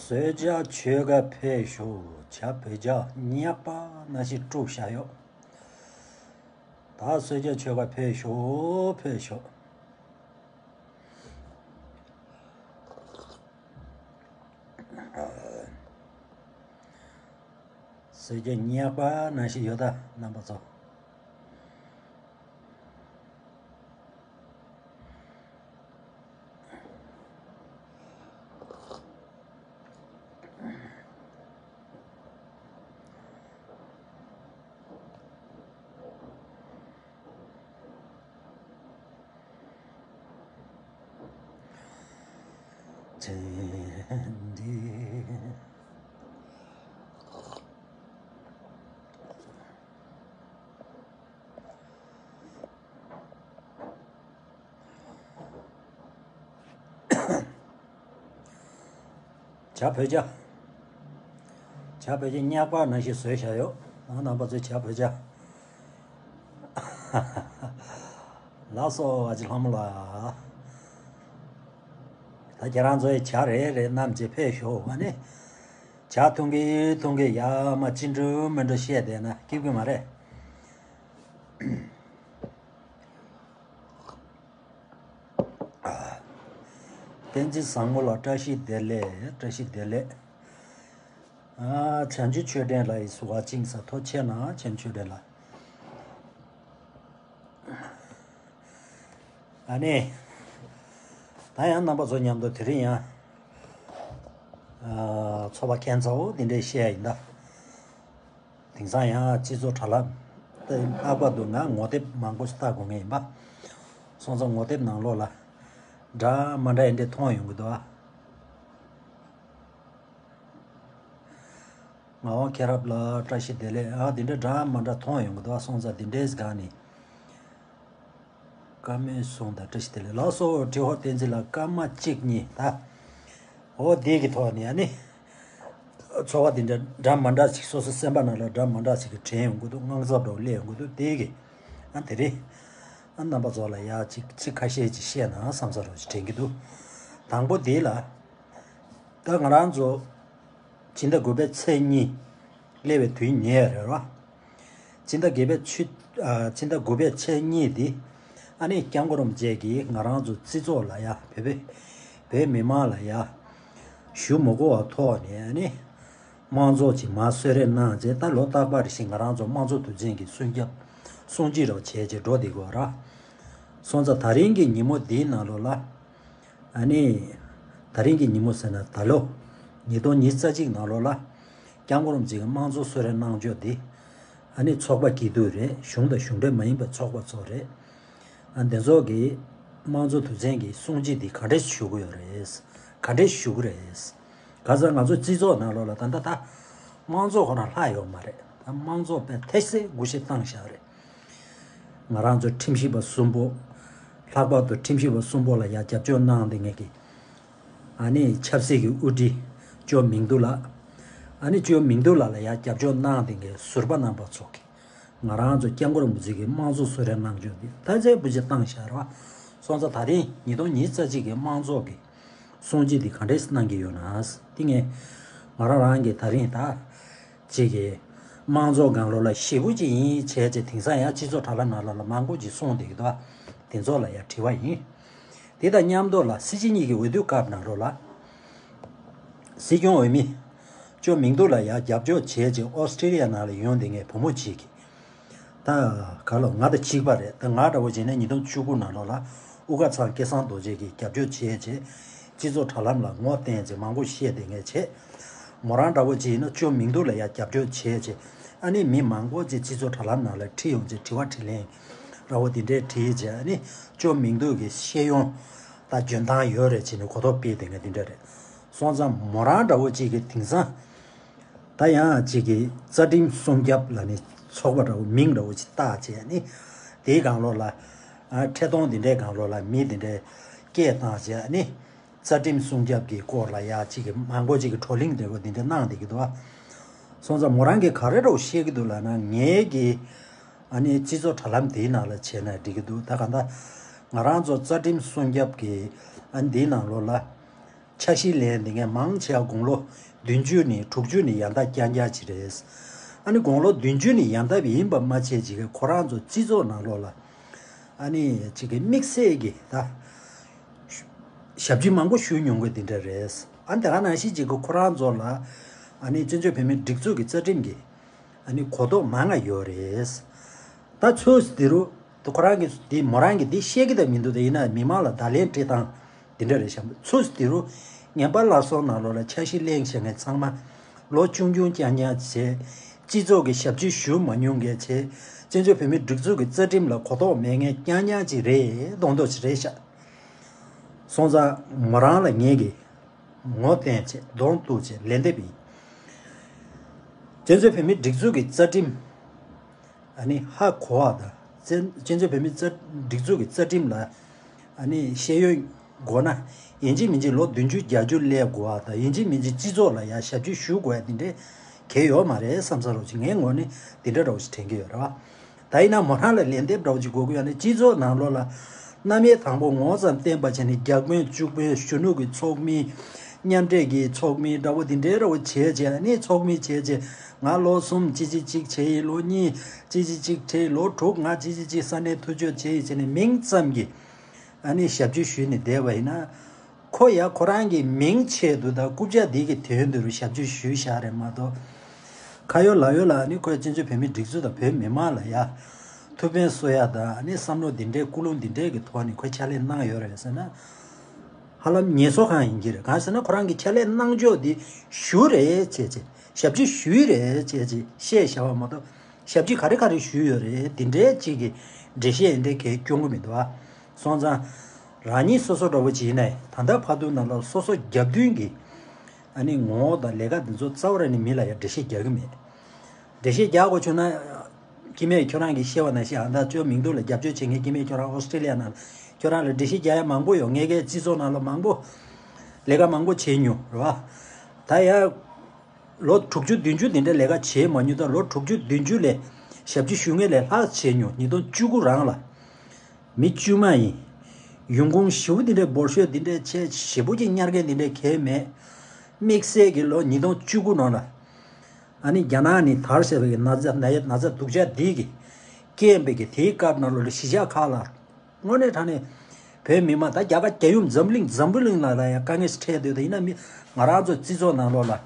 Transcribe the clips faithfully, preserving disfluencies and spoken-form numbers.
གསོལ་ཇ་མཆོད་ཀ་ཕེབས་ཤོག་ཇ་བོད་ཇ་ཉག་པ་ནང་བཞིན་དཀྲུགས་བཞག་ཡོད། ད་གསོལ་ཇ་མཆོད་ཀ་ཕེབས་ཤོག་ཕེབས་ཤོག་གསོལ་ཇ་ཉག་པ་ནང་བཞིན་ཡོད་ད་རྣམ་པ་ཚོ། ཇ་བོད་ཇ། ཇ་བོད་ཇ་ཉག་པ་ནང་བཞིན་བཟོས་བཞག་ཡོད། ང་རྣམ་པ་ཚོའི་ཇ་བོད་ཇ། ལགས་སོ་ཨ་ཅེ་ལྷ་མོ་ལགས། ད་ཁྱེད་རང་ཚོའི་ཇ་རེ་རེ་བསྣམས་བྱས་ཕེབས་ཤོག་ཨ་ནི། ཇ་འཐུང་གི་འཐུང་གི་ཡ་མ་ཅི་འགྲོ་མི་འགྲོ་བཤད་བསྡད་ན་སྐྱིད་གི་མ་རེད། བསྟན་འཛིན་བཟང་མོ་ལ་བཀྲ་ཤིས་བདེ་ལེགས། བཀྲ་ཤིས་བདེ་ལེགས། ཨ། བྱང་ཆུབ་ཆོས་ལྡན་ལགས་ཡིས་བ་ཅིང་ས་ཐོ་ཆེ་ན་བྱང་ཆུབ་ཆོས་ལྡན་ལགས། ཨ་ནི། ད་ཡང་རྣམ་པ་ཚོ་མཉམ་དུ་དེ་རིང་ཡང་། ཨ། ཚོགས་པ་ཁྱད་མཚར་པོ་འདི་འདྲས་བཤད་ཡིན་ད། དེང་སང་ཡང་སྤྱི་ཚོགས་དྲ་ལམ་དེ་ལྷག་པར་དུ་ང་ངོ་དེབ་མང་པོ་ཞིག་ལྟ་དགོས་ངེས་ཡིན་པ། སོང་ཙང་ངོ་དེབ་ནང་ལོགས་ལ་འདྲ་མ་འདྲ་ཡིན་འདྲ་མཐོང་ཡོང་གི་འདུག་ཨ། ངག་དབང་མཁྱེན་རབ་ལགས་བཀྲ་ཤིས་བདེ་ལེགས། ཨ་འདི་འདྲ་འདྲ་མ་འདྲ་མཐོང་ཡོང་གི་འདུག་ཨ། སོང་ཙང་འདི་འདྲའི་སྒང་ནས། བཀའ་མོལ་གསུང་དང་བཀྲ་ཤིས་བདེ་ལེགས། ལགས་སོ་ཏྲི་ཧོར་བསྟན་འཛིན་ལགས་སྐར་མ་གཅིག་གཉིས་ད། འོ་འདི་གི་ཐོག་ནས་ཨ་ནི། ཚོར་བ་འདི་འདྲ་འདྲ་མ་འདྲ་ཞིག་སོ་སོ་སེམས་པ་ནང་ལ་འདྲ་མ་འདྲ་ཞིག་གི་དྲན་ཡོང་གི་འདུག་དངངས་འཚབ་འདྲ་བོ་སླེབས་ཡོང་གི་འདུག་དེ་གི། ཨ་དེ་རེད། ཨ་རྣམ་པ་ཚོ་ལ་ཡ་གཅིག་ཚིག་ཁ་ཤས་ཅིག་བཤད་ན་བསམ་ས་རོ་ཞིག་དྲན་གི་འདུག་དང་པོ་དེ་ལ། ད་ང་རང་ཚོ། སྤྱི་ཟླ་དགུ་པའི་ཚེས་གཉིས། སླེབས་པའི་དུས་ཉེ་རེད་རོ། སྤྱི་ཟླ་བརྒྱད་པའི་ཆུ། ཨ། སྤྱི་ཟླ་དགུ་པའི་ཚེས་གཉིས་འདི། ཨ་ནི་སྐྱབས་མགོན་རིན་པོ་ཆེ་གིས་ང་རང་ཚོ་སྤྱི་ཚོགས་ལ་ཡ་བོད་པའི། བོད་མི་མང་ལ་ཡ། ཞུ་མི་དགོས་པ་ཐོག་ནས་ཨ་ནི། དམངས་གཙོ་ཅིག་མར་གསོལ་རས་གནང་རྗེས་ད་ལོ་རྟག་པར་བཞིན་ང་རང་ཚོ་དམངས་གཙོ་དུས་ཆེན་གྱི་སྲུང་སྐྱོབ། སྲུང་བརྩི་རོགས་བྱས་བྱས་འགྲོ་བསྡད་དགོས་ར། སོང་ཙང་ད་རིང་གི་ཉིན་མོ་འདིའི་ནང་ལོགས་ལ། ཨ་ནི། ད་རིང་གི་ཉིན་མོ་ཟེར་ན་ད་ལོ། ཉིས་སྟོང་ཉི་ཤུ་རྩ་གཅིག་ནང་ལོགས་ལ། སྐྱབས་མགོན་རིན་པོ་ཆེ་གི་དམངས་གཙོ་གསོལ་རས་གནང་ཕྱོགས་འདི། ཨ་ནི་ཚོགས་པ་སྐྱིད་སྡུག་རེད། གཞུང་དང་གཞུང་འབྲེལ་མ་ཡིན་པའི་ཚོགས་པ་ཚོ་རེད། ཨ་འདི་ཚོ་གི་དམངས་གཙོ་དོན་ཚན་གྱི་སྲུང་བརྩི་འདི་ག་འདྲས་ཞུ་གི་ཡོད་རེད། ག་འདྲས་ཞུ་གི་རེད། ག་ཚོད་ང་ཚོ་སྤྱི་ཚོགས་ནང་ལོགས་ལ་ད་ལྟ་ད་དམངས་གཙོ་ཁོ་རང་ལྷག་ཡོད་མ་རེད། ད་དམངས་གཙོ་དཔེ་ཐེ་སེ་དགུ་ཤེས་བཏང་བཞག་རེད། ང་རང་ཚོ་ཁྲིམས་ཞིབ་པ་གསུམ་པོ། ལྷག་པར་དུ་ཁྲིམས་ཞིབ་པ་གསུམ་པོ་ལ་ཡང་རྒྱབ་སྐྱོར་གནང་བསྡད་མཁན་གྱི། ཨ་ནི་ཆབ་སྲིད་ཀྱི་དབུ་ཁྲིད་ཇོ་མིང་ཏུ་ལགས། ཨ་ནི་ཇོ་མིང་ཏུ་ལགས་ལ་ཡང་རྒྱབ་སྐྱོར་གནང་བསྡད་མཁན་ཟུར་པ་རྣམ་པ་ཚོ་གིས། ང་རང་ཚོ་སྐྱབས་མགོན་རིན་པོ་ཆེ་གི་དམངས་གཙོ་གསོལ་རས་གནང་ཕྱོགས་འདི་ད་ཚད་བུ་ཅིག་བཏང་བཞག་ར། སོང་ཙང་ད་རིང་ཉིས་སྟོང་ཉི་ཤུ་རྩ་གཅིག་གི་དམངས་གཙོ་གི་སྲུང་བརྩི་འདི་ག་འདྲས་གནང་གི་ཡོད་ན། དེ་ངས་ང་རང་རང་གི་ད་རིང་ད་ཅིག་གི་དམངས་གཙོ་སྒང་ལོགས་ལ་ཞེ་པོ་ཅིག་ཡིན་བྱས་བྱས། དེང་སང་ཡང་སྤྱི་ཚོགས་དྲ་ལམ་ནང་ལོགས་ལ་མང་པོ་ཅིག་གསུངས་བསྡད་ཀྱི་འདུག་དེ་ཚོ་ལ་ཡང་དྲི་བ་ཡིན། དེ་དང་མཉམ་དུ་ལ་སྲིད་སྤྱི་གཉིས་ཀྱི་འོས་བསྡུ་སྐབས་ནང་ལོགས་ལ། སྲིད་སྐྱོང་འོས་མི་ཇོ་མིང་ཏུ་ལ་ཡང་རྒྱབ་སྐྱོར་བྱས་བྱས་ཨོ་སི་ཀྲི་ལི་ཡ་ནང་ལ་ཡོང་བསྡད་མཁན་བུ་མོ་གཅིག་གིས། ད་ག་ལོ་ང་དང་གཅིག་པ་རེད། ད་ང་འདྲ་བོ་བྱས་ན་ཉིས་སྟོང་བཅུ་དགུ་ནང་ལོགས་ལ་དབུ་དཀར་ཚང་སྐལ་བཟང་རྡོ་རྗེ་གིས་རྒྱབ་སྐྱོར་བྱས་བྱས། སྤྱི་ཚོགས་དྲ་ལམ་ལ་ངོ་བསྟན་བྱས་མང་པོ་བཤད་བསྡད་མཁན་བྱས། མོ་རང་འདྲ་བོ་བྱས་ན་ཇོ་མིང་ཏུ་ལ་ཡང་རྒྱབ་སྐྱོར་བྱས་བྱས། ཨ་ནི་མི་མང་པོ་ཅིག་སྤྱི་ཚོགས་དྲ་ལམ་ནང་ལ་ཁྲིད་ཡོང་བྱས་དྲི་བ་དྲིས་ལན་འདྲ་བོ་དེ་འདྲས་དྲིས་བྱས། ཨ་ནི་ཇོ་མིང་ཏུ་གི་ཤེས་ཡོན་ད་འཇོན་ཐང་ཡོད་རེད་བྱས་ནས་གོ་རྟོགས་སྤེལ་བསྡད་མཁན་དེ་འདྲ་རེད། སོང་ཙང་མོ་རང་འདྲ་བོ་ཅིག་གིས་དེང་སང་ད་ཡང་ཅིག་གི་རྩ་ཁྲིམས་སྲུང་སྐྱོབ་ལ་ནི་ཚོགས་པ་འདྲ་བོ་མིང་འདྲ་བོ་ཅིག་བཏགས་བྱས་ནི། དེའི་སྒང་ལོགས་ལ་ཨ་འཕྲིན་གཏོང་དེ་འདྲའི་སྒང་ལོགས་ལ་མི་དེ་འདྲའི་སྐད་བཏང་བྱས་ནི། རྩ་ཁྲིམས་སྲུང་སྐྱོབ་ཀྱི་སྐོར་ལ་ཡ་ཅིག་གི་མང་པོ་ཅིག་གི་བགྲོ་གླེང་འདྲ་བོ་དེ་འདྲ་གནང་བསྡད་ཀྱི་འདུག་ཨ། སོང་ཙང་མོ་རང་གིས་ག་རེ་འདྲ་བོ་བཤད་ཀྱི་འདུག་ལབ་ན། ངའི་གི་ཨ་ནི་སྤྱི་ཚོགས་དྲ་ལམ་དེའི་ནང་ལ་བྱས་ན་འགྲིག་གི་འདུག་ད་ག་ད་ང་རང་ཚོ་རྩ་ཁྲིམས་སྲུང་སྐྱོབ་ཀྱི་ཨ་འདིའི་ནང་ལོགས་ལ་འཆར་གཞི་ལེན་བསྡད་མཁན་མང་ཆེ་བ་དགུང་ལོ་བདུན་ཅུ་ནས་དྲུག་ཅུ་ནས་ཡར་འདབ་རྐྱང་རྐྱང་ཅིག་རེད། ཨ་ནི་དགུང་ལོ་བདུན་ཅུ་ནས་ཡར་འདབ་ཡིན་པ་མ་བྱས་ཅིག་གི་ཁོ་རང་ཚོ་སྤྱི་ཚོགས་ནང་ལོགས་ལ་ཨ་ནི་ཅིག་གི་དམིགས་བསལ་གྱི་ད་ཞབས་ཕྱི་མང་པོ་ཞུ་མྱོང་གི་དེ་འདྲ་རེད། ཨ་ནི་དེ་ག་ནང་བཞིན་ཅིག་གི་ཁོ་རང་ཚོ་ལ་ཨ་ནི་བཙན་བྱོལ་བོད་མིའི་སྒྲིག་འཛུགས་ཀྱི་རྩ་ཁྲིམས་ཀྱི་ཨ་ནི་གོ་རྟོགས་མང་ང་ཡོད་རེད། ད་ཚོས་དེ་རུ་དེ་ཁོ་རང་གིས་དེ་མོ་རང་གིས་དེ་བཤད་ཀྱི་ད་མི་འདུག་ད་ཡིན་ན་མི་མང་ལ་བརྡ་ལན་སྤྲད་སྟངས་དེ་འདྲ་རེད་ཤག་ཚོས་དེ་རུ་ངན་པ་སླར་གསོ་ནང་ལོགས་ལ་འཆར་གཞི་གླེང་བཞག་མཁན་ཚང་མ་ལོ་ཆུང་ཆུང་རྐྱང་རྐྱང་བྱས། སྤྱི་ཚོགས་ཀྱི་ཞབས་ཕྱི་ཞུ་མ་མྱོང་མཁན་བྱས། བཙན་བྱོལ་བོད་མིའི་སྒྲིག་འཛུགས་ཀྱི་རྩ་ཁྲིམས་ལ་གོ་རྟོགས་མེད་མཁན་རྐྱང་རྐྱང་ཅིག་རེད་མདོག་མདོག་ཅིག་རེད་ཤག་སོང་ཙང་མོ་རང་ལ་ངེད་ཀྱིས་ངོ་བསྟན་བྱས་གདོང་གཏུག་བྱས་ལན་འདེབས་ཡིན། བཙན་བྱོལ་བོད་མིའི་སྒྲིག་འཛུགས་ཀྱི་རྩ་ཁྲིམས་ཨ་ནི་ཧ་གོ་བ་དང་བཙན་བཙན་བྱོལ་བོད་མིའི་རྩ་སྒྲིག་འཛུགས་ཀྱི་རྩ་ཁྲིམས་ལ་ཨ་ནི་ཤེས་ཡོན་དགོས་ན་ཡིན་གཅིག་མིན་གཅིག་ལོ་བདུན་ཅུ་བརྒྱད་ཅུ་སླེབས་དགོས་བ་དང་ཡིན་གཅིག་མིན་གཅིག་སྤྱི་ཚོགས་ལ་ཡང་ཞབས་ཕྱི་ཞུ་དགོས་ཡ་དེ་འདྲའི་གལ་ཡོད་མ་རེད་བསམ་ས་རོགས་ཅིག་ངའི་ངོས་ནས་དེ་འདྲ་འདྲ་བོ་ཞིག་དྲན་གྱི་ཡོད་རེད་བ། ད་ཡིན་ན་མོ་རང་ལ་ལན་འདེབས་འདྲ་བོ་ཅིག་དགོས་ཀྱི་ཡོད་ན་སྤྱི་ཚོགས་ནང་ལོགས་ལ་རྣམ་དབྱེ་དང་པོ་ངོ་ཙམ་བསྟན་པ་བྱས་ནས་བརྒྱ་དཔོན་བཅུ་དཔོན་གཞོན་ནུ་གི་ཚོགས་མི་མཉམ་འབྲེལ་གྱི་ཚོགས་མི་འདྲ་བོ་དེ་འདྲའི་འདྲ་བོ་བྱས་བྱས་ནས་ཚོགས་མི་བྱས་བྱས་ང་ལོ་གསུམ་ཅི་ཅི་ཅིག་བྱས་ཡིན། ལོ་གཉིས་ཅི་ཅི་ཅིག་བྱས་ཡིན། ལོ་དྲུག་ང་ཅི་ཅི་ཅིག་ས་གནས་ཐུགས་སྤྱོད་བྱས་ཡིན་བྱས་ནས་མིང་ཙམ་གྱིས་ཨ་ནི་ཞབས་ཕྱི་ཞུས་ནས་བསྡད་པ་ཡིན་ན། ཁོ་ཡ་ཁོ་རང་གི་མིང་ཆེད་དུ་དང་རྐུབ་བཀྱག་འདི་གི་དོན་དུ་རུ་ཞབས་ཕྱི་ཞུས་བཞག་རེད་མ་གཏོགས། ཁ་ཡོད་ལག་ཡོད་ལ་ནི་ཁོས་བཙན་བྱོལ་བོད་མིའི་སྒྲིག་འཛུགས་དང་བོད་མི་མང་ལ་ཡ་ཐུགས་ཕན་གསོ་ཡ་དང་ནི་བསམ་བློ་འདི་འདྲའི་ཀུན་སློང་འདི་འདྲའི་གི་ཐོག་ནས་ཁོས་ཕྱག་ལས་གནང་ཡོད་རེད་ཟེར་ན། ཧ་ལམ་ངལ་གསོ་གང་ཡིན་གྱི་རེད། གང་ཟེར་ན་ཁོ་རང་གི་ཕྱག་ལས་གནང་ཕྱོགས་འདི་ཞུ་རེད་བྱས་བྱས་ཞབས་ཕྱི་ཞུས་རེད་བྱས་བྱས་བཤད་བཞག་པ་མ་གཏོགས། ཞབས་ཕྱི་ག་རེ་ག་རེ་ཞུས་ཡོད་རེད། དེ་འདྲའི་ཅིག་གི་འགྲེལ་བཤད་འདི་གས་སྐྱོན་གི་མི་འདུག་ཨ། སོང་ཙང་། རང་ཉིད་སོ་སོ་འདྲ་བོ་ཅིག་ཡིན་ནའི་ད་ལྟ་བར་དུ་ནང་ལ་སོ་སོ་རྒྱབ་མདུན་གྱི་ཨ་ནི་ངོ་བོ་དང་ལས་ཀ་འདི་ཚོ་རྩ་བ་ར་ནི་མི་ལ་ཡང་འགྲེལ་བཤད་རྒྱག་གི་མེད། འགྲེལ་བཤད་རྒྱག་དགོས་བྱུང་ན། སྐྱེ་དམན་ཁྱོད་རང་གིས་བཤད་པ་ནང་བཞིན་ཨ་ད་ཅོ་མིང་འདུག་ལ་རྒྱབ་སྐྱོར་བྱེད་མཁན་སྐྱེ་དམན་ཁྱོད་རང་ཨོ་སི་ཀྲི་ལི་ཡ་ནང་ཁྱོད་རང་ལ་འགྲེལ་བཤད་རྒྱག་ཡ་མང་པོ་ཡོད། ངས་གའི་སྤྱི་ཚོགས་ནང་ལ་མང་པོ་ལས་ཀ་མང་པོ་བྱས་མྱོང་རེད་བ། ད་ཡ། ལོ་དྲུག་ཅུ་བདུན་ཅུ་དེ་འདྲའི་ལས་ཀ་བྱས་མ་མྱོང་། ད་ལོ་དྲུག་ཅུ་བདུན་ཅུ་ལས་ཞབས་ཕྱི་ཞུ་མཁན་ལས་ལྷག་བྱས་མྱོང་། ཉིས་སྟོང་བཅུ་དགུ་རང་ལ་མི་དཀྱུས་མ་ཡིན། ཡོང་ཁུངས་ཞེ་པོ་དེ་འདྲའི་འབོར་ཤོས་དེ་འདྲའི་ཆེ་ཞེ་པོ་ཅིག་གཉེར་མཁན་དེ་འདྲའི་གལ་མེད། དམིགས་བསལ་གྱི་ལོ་ཉིས་སྟོང་བཅུ་དགུ་ནང་ལ་ཨ་ནི་རྒྱ་ནག་ནས་དར་ཟེར་བའི་ན་ཚ་ན་ཡ་ན་ཚ་སྡུག་ཅག་འདི་གི་རྐྱེན་པས་ཀྱི་དེའི་སྐབས་ནང་ལོ་ལ་གཞིས་ཆགས་ཁག་ལ། དངོས་གནས་དྲང་གནས་བོད་མི་མང་ད་རྒྱ་གར་རྒྱལ་ཡུམ་འཛམ་གླིང་འཛམ་བུ་གླིང་ལ་ལ་ཡང་དཀའ་ངལ་ཞིག་འཕྲད་བསྡད་ཡོད་དེ་ཡིན་ན་མི་ང་རང་ཚོ་སྤྱི་ཚོགས་ནང་ལོགས་ལ་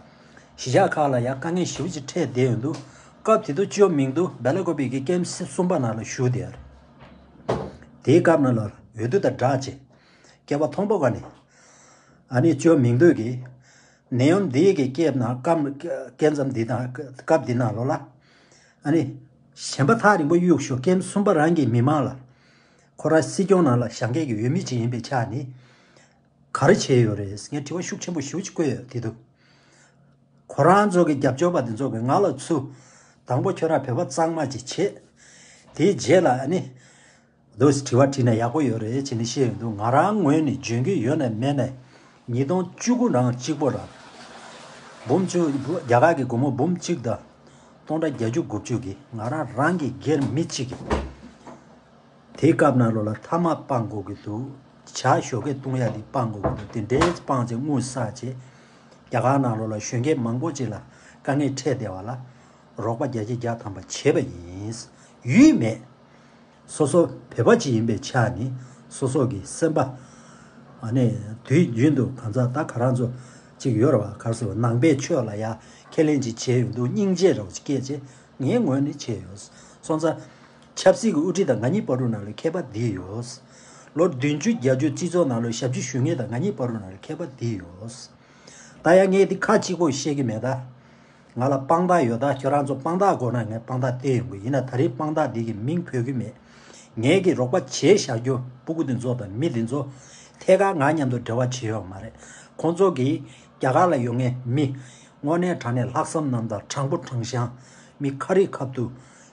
གཞིས་ཆགས་ཁག་ལ་ཡང་དཀའ་ངལ་ཞེ་པོ་ཅིག་འཕྲད་བསྡད་ཡོད་འདུག་སྐབས་དེ་དུས་ཅོ་མིང་དུ་སྦེ་ལ་ཀོ་པི་གི་ཀེམ་སི་གསུམ་པ་ནང་ལ་བཞུགས་དེ་ཡར། དེའི་སྐབས་ནང་ལ་འོས་བསྡུ་དང་སྦྲགས་བྱས། སྐྱེ་བ་མཐོན་པོ་ག་ནས། ཨ་ནི་ཅོ་མིང་དུ་གི་ནད་ཡམས་འདི་གི་སྐབས་ནང་སྐབས་སྐབས་ཙམ་འདི་དང་སྐབས་འདི་ནང་ལོ་ལ། ཨ་ནི་ཞེན་པ་ཐག་རིང་པོ་གཡུག་ཞོག་ཀེམ་གསུམ་པ་རང་གི་མི་མང་ལ། ཁོ་རང་སྲིད་སྐྱོང་ནང་ལ་བཞེངས་མཁན་གྱི་འོས་མི་ཅིག་ཡིན་པའི་ཆ་ནས། ག་རེ་བྱས་ཡོད་རེད་ངས་དྲི་བ་ཤུགས་ཆེན་པོ་ཞེ་པོ་ཅིག་བཀོད་ཡོད་དེ་དུས། ཁོ་རང་ཚོ་གི་རྒྱབ་སྐྱོར་པ་དེ་ཚོ་གི་ང་ལ་ཚུར་དང་པོ་ཁྱོད་རང་བོད་པ་གཙང་མ་ཅིག་བྱེད། དེའི་རྗེས་ལ་ཨ་ནི་འདུག་དྲི་བ་དྲིས་ན་ཡག་པོ་ཡོད་རེད་ཅེས་ནི་བཤད་ཡོང་དུས། ང་རང་ངོས་ནས་འཇོན་གྱི་ཡོད་ན་མེད་ན་ཉིས་སྟོང་བཅུ་དགུ་ནང་གཅིག་པོ་རང་འབུམ་བཅུ། རྒྱ་གར་གྱི་སྒོར་མོ་འབུམ་གཅིག་དང་སྟོང་ཕྲག་བརྒྱད་ཅུ་དགུ་བཅུ་གི་ང་རང་རང་གི་སྒེར་མི་གཅིག་གི་དེའི་སྐབས་ནང་ལོ་ལ་ཐ་མག་སྤང་དགོས་ཀྱི་འདུག་ཇ་ཞོགས་ཀས་བཏུང་ཡ་དེ་སྤང་དགོས་ཀྱི་འདུག་དེ་འདྲའི་སྤངས་ཚེ་དངུལ་བསགས་བྱས། རྒྱ་གར་ནང་ལོ་ལ་གཞོན་སྐྱེས་མང་པོ་ཅིག་ལ་དཀའ་ངལ་འཕྲད་བསྡད་པ་ལ་རོགས་པ་བརྒྱ་ཆ་བརྒྱ་ཐམ་པ་བྱས་པ་ཡིན། ཡུལ་མེད། སོ་སོ་བོད་པ་ཅིག་ཡིན་པའི་ཆ་ནས་སོ་སོ་གི་སེམས་པ། ཨ་ནི་དུས་རྒྱུན་དུ་གང་ཟག་ད་ག་རང་ཚོ་ཅིག་ཡོད་རེད་བ། ག་རེ་ཟེར་བ། ནང་པའི་ཆོས་ལ་ཡ་ཁས་ལེན་ཅིག་བྱས་ཡོང་དུས་སྙིང་རྗེ་རེ་བ་ཅིག་སྐྱེས་བྱས་ངའི་ངོས་ནས་བྱས་ཡོད། སོང་ཙང་ཆབ་སྲིད་ཀྱི་དབུ་ཁྲིད་དང་ང་གཉིས་བར་དུ་ནང་ལ་ཁྱད་པར་འདི་ཡོད། ལོ་བདུན་ཅུ་བརྒྱད་ཅུ་སྤྱི་ཚོགས་ནང་ལ་ཞབས་ཕྱི་ཞུ་མཁན་དང་ང་གཉིས་བར་དུ་ནང་ལ་ཁྱད་པར་འདི་ཡོད། ད་ཡང་ངས་འདི་ཁ་གཅིག་པོ་བཤད་ཀྱི་མེད་ད། ང་ལ་དཔང་རྟགས་ཡོད་ད། ཁྱོད་རང་ཚོ་དཔང་རྟགས་དགོས་ན་ངས་དཔང་རྟགས་སྟེར་ཡོང་གི་ཡིན་ན་ད་རེས་དཔང་རྟགས་འདི་གི་མིང་འབོད་ཀྱི་མེད། ངས་ཀྱི་རོགས་པ་བྱས་བཞག་རྒྱུ་སྤུ་གུ་འདི་ཚོ་དང་མི་འདི་ཚོ་ཐད་ཀར་ང་མཉམ་དུ་འབྲེལ་བ་བྱེད་ཡོད་མ་རེད། ཁོང་ཚོ་གིས་རྒྱ་གར་ལ་ཡོད་མཁན་མི་དངོས་གནས་དྲང་གནས་ལྷག་བསམ་རྣམ་དག་དྲང་པོ་དྲང་བཞག་མི་ཁ་རི་ཁ་ཐུག་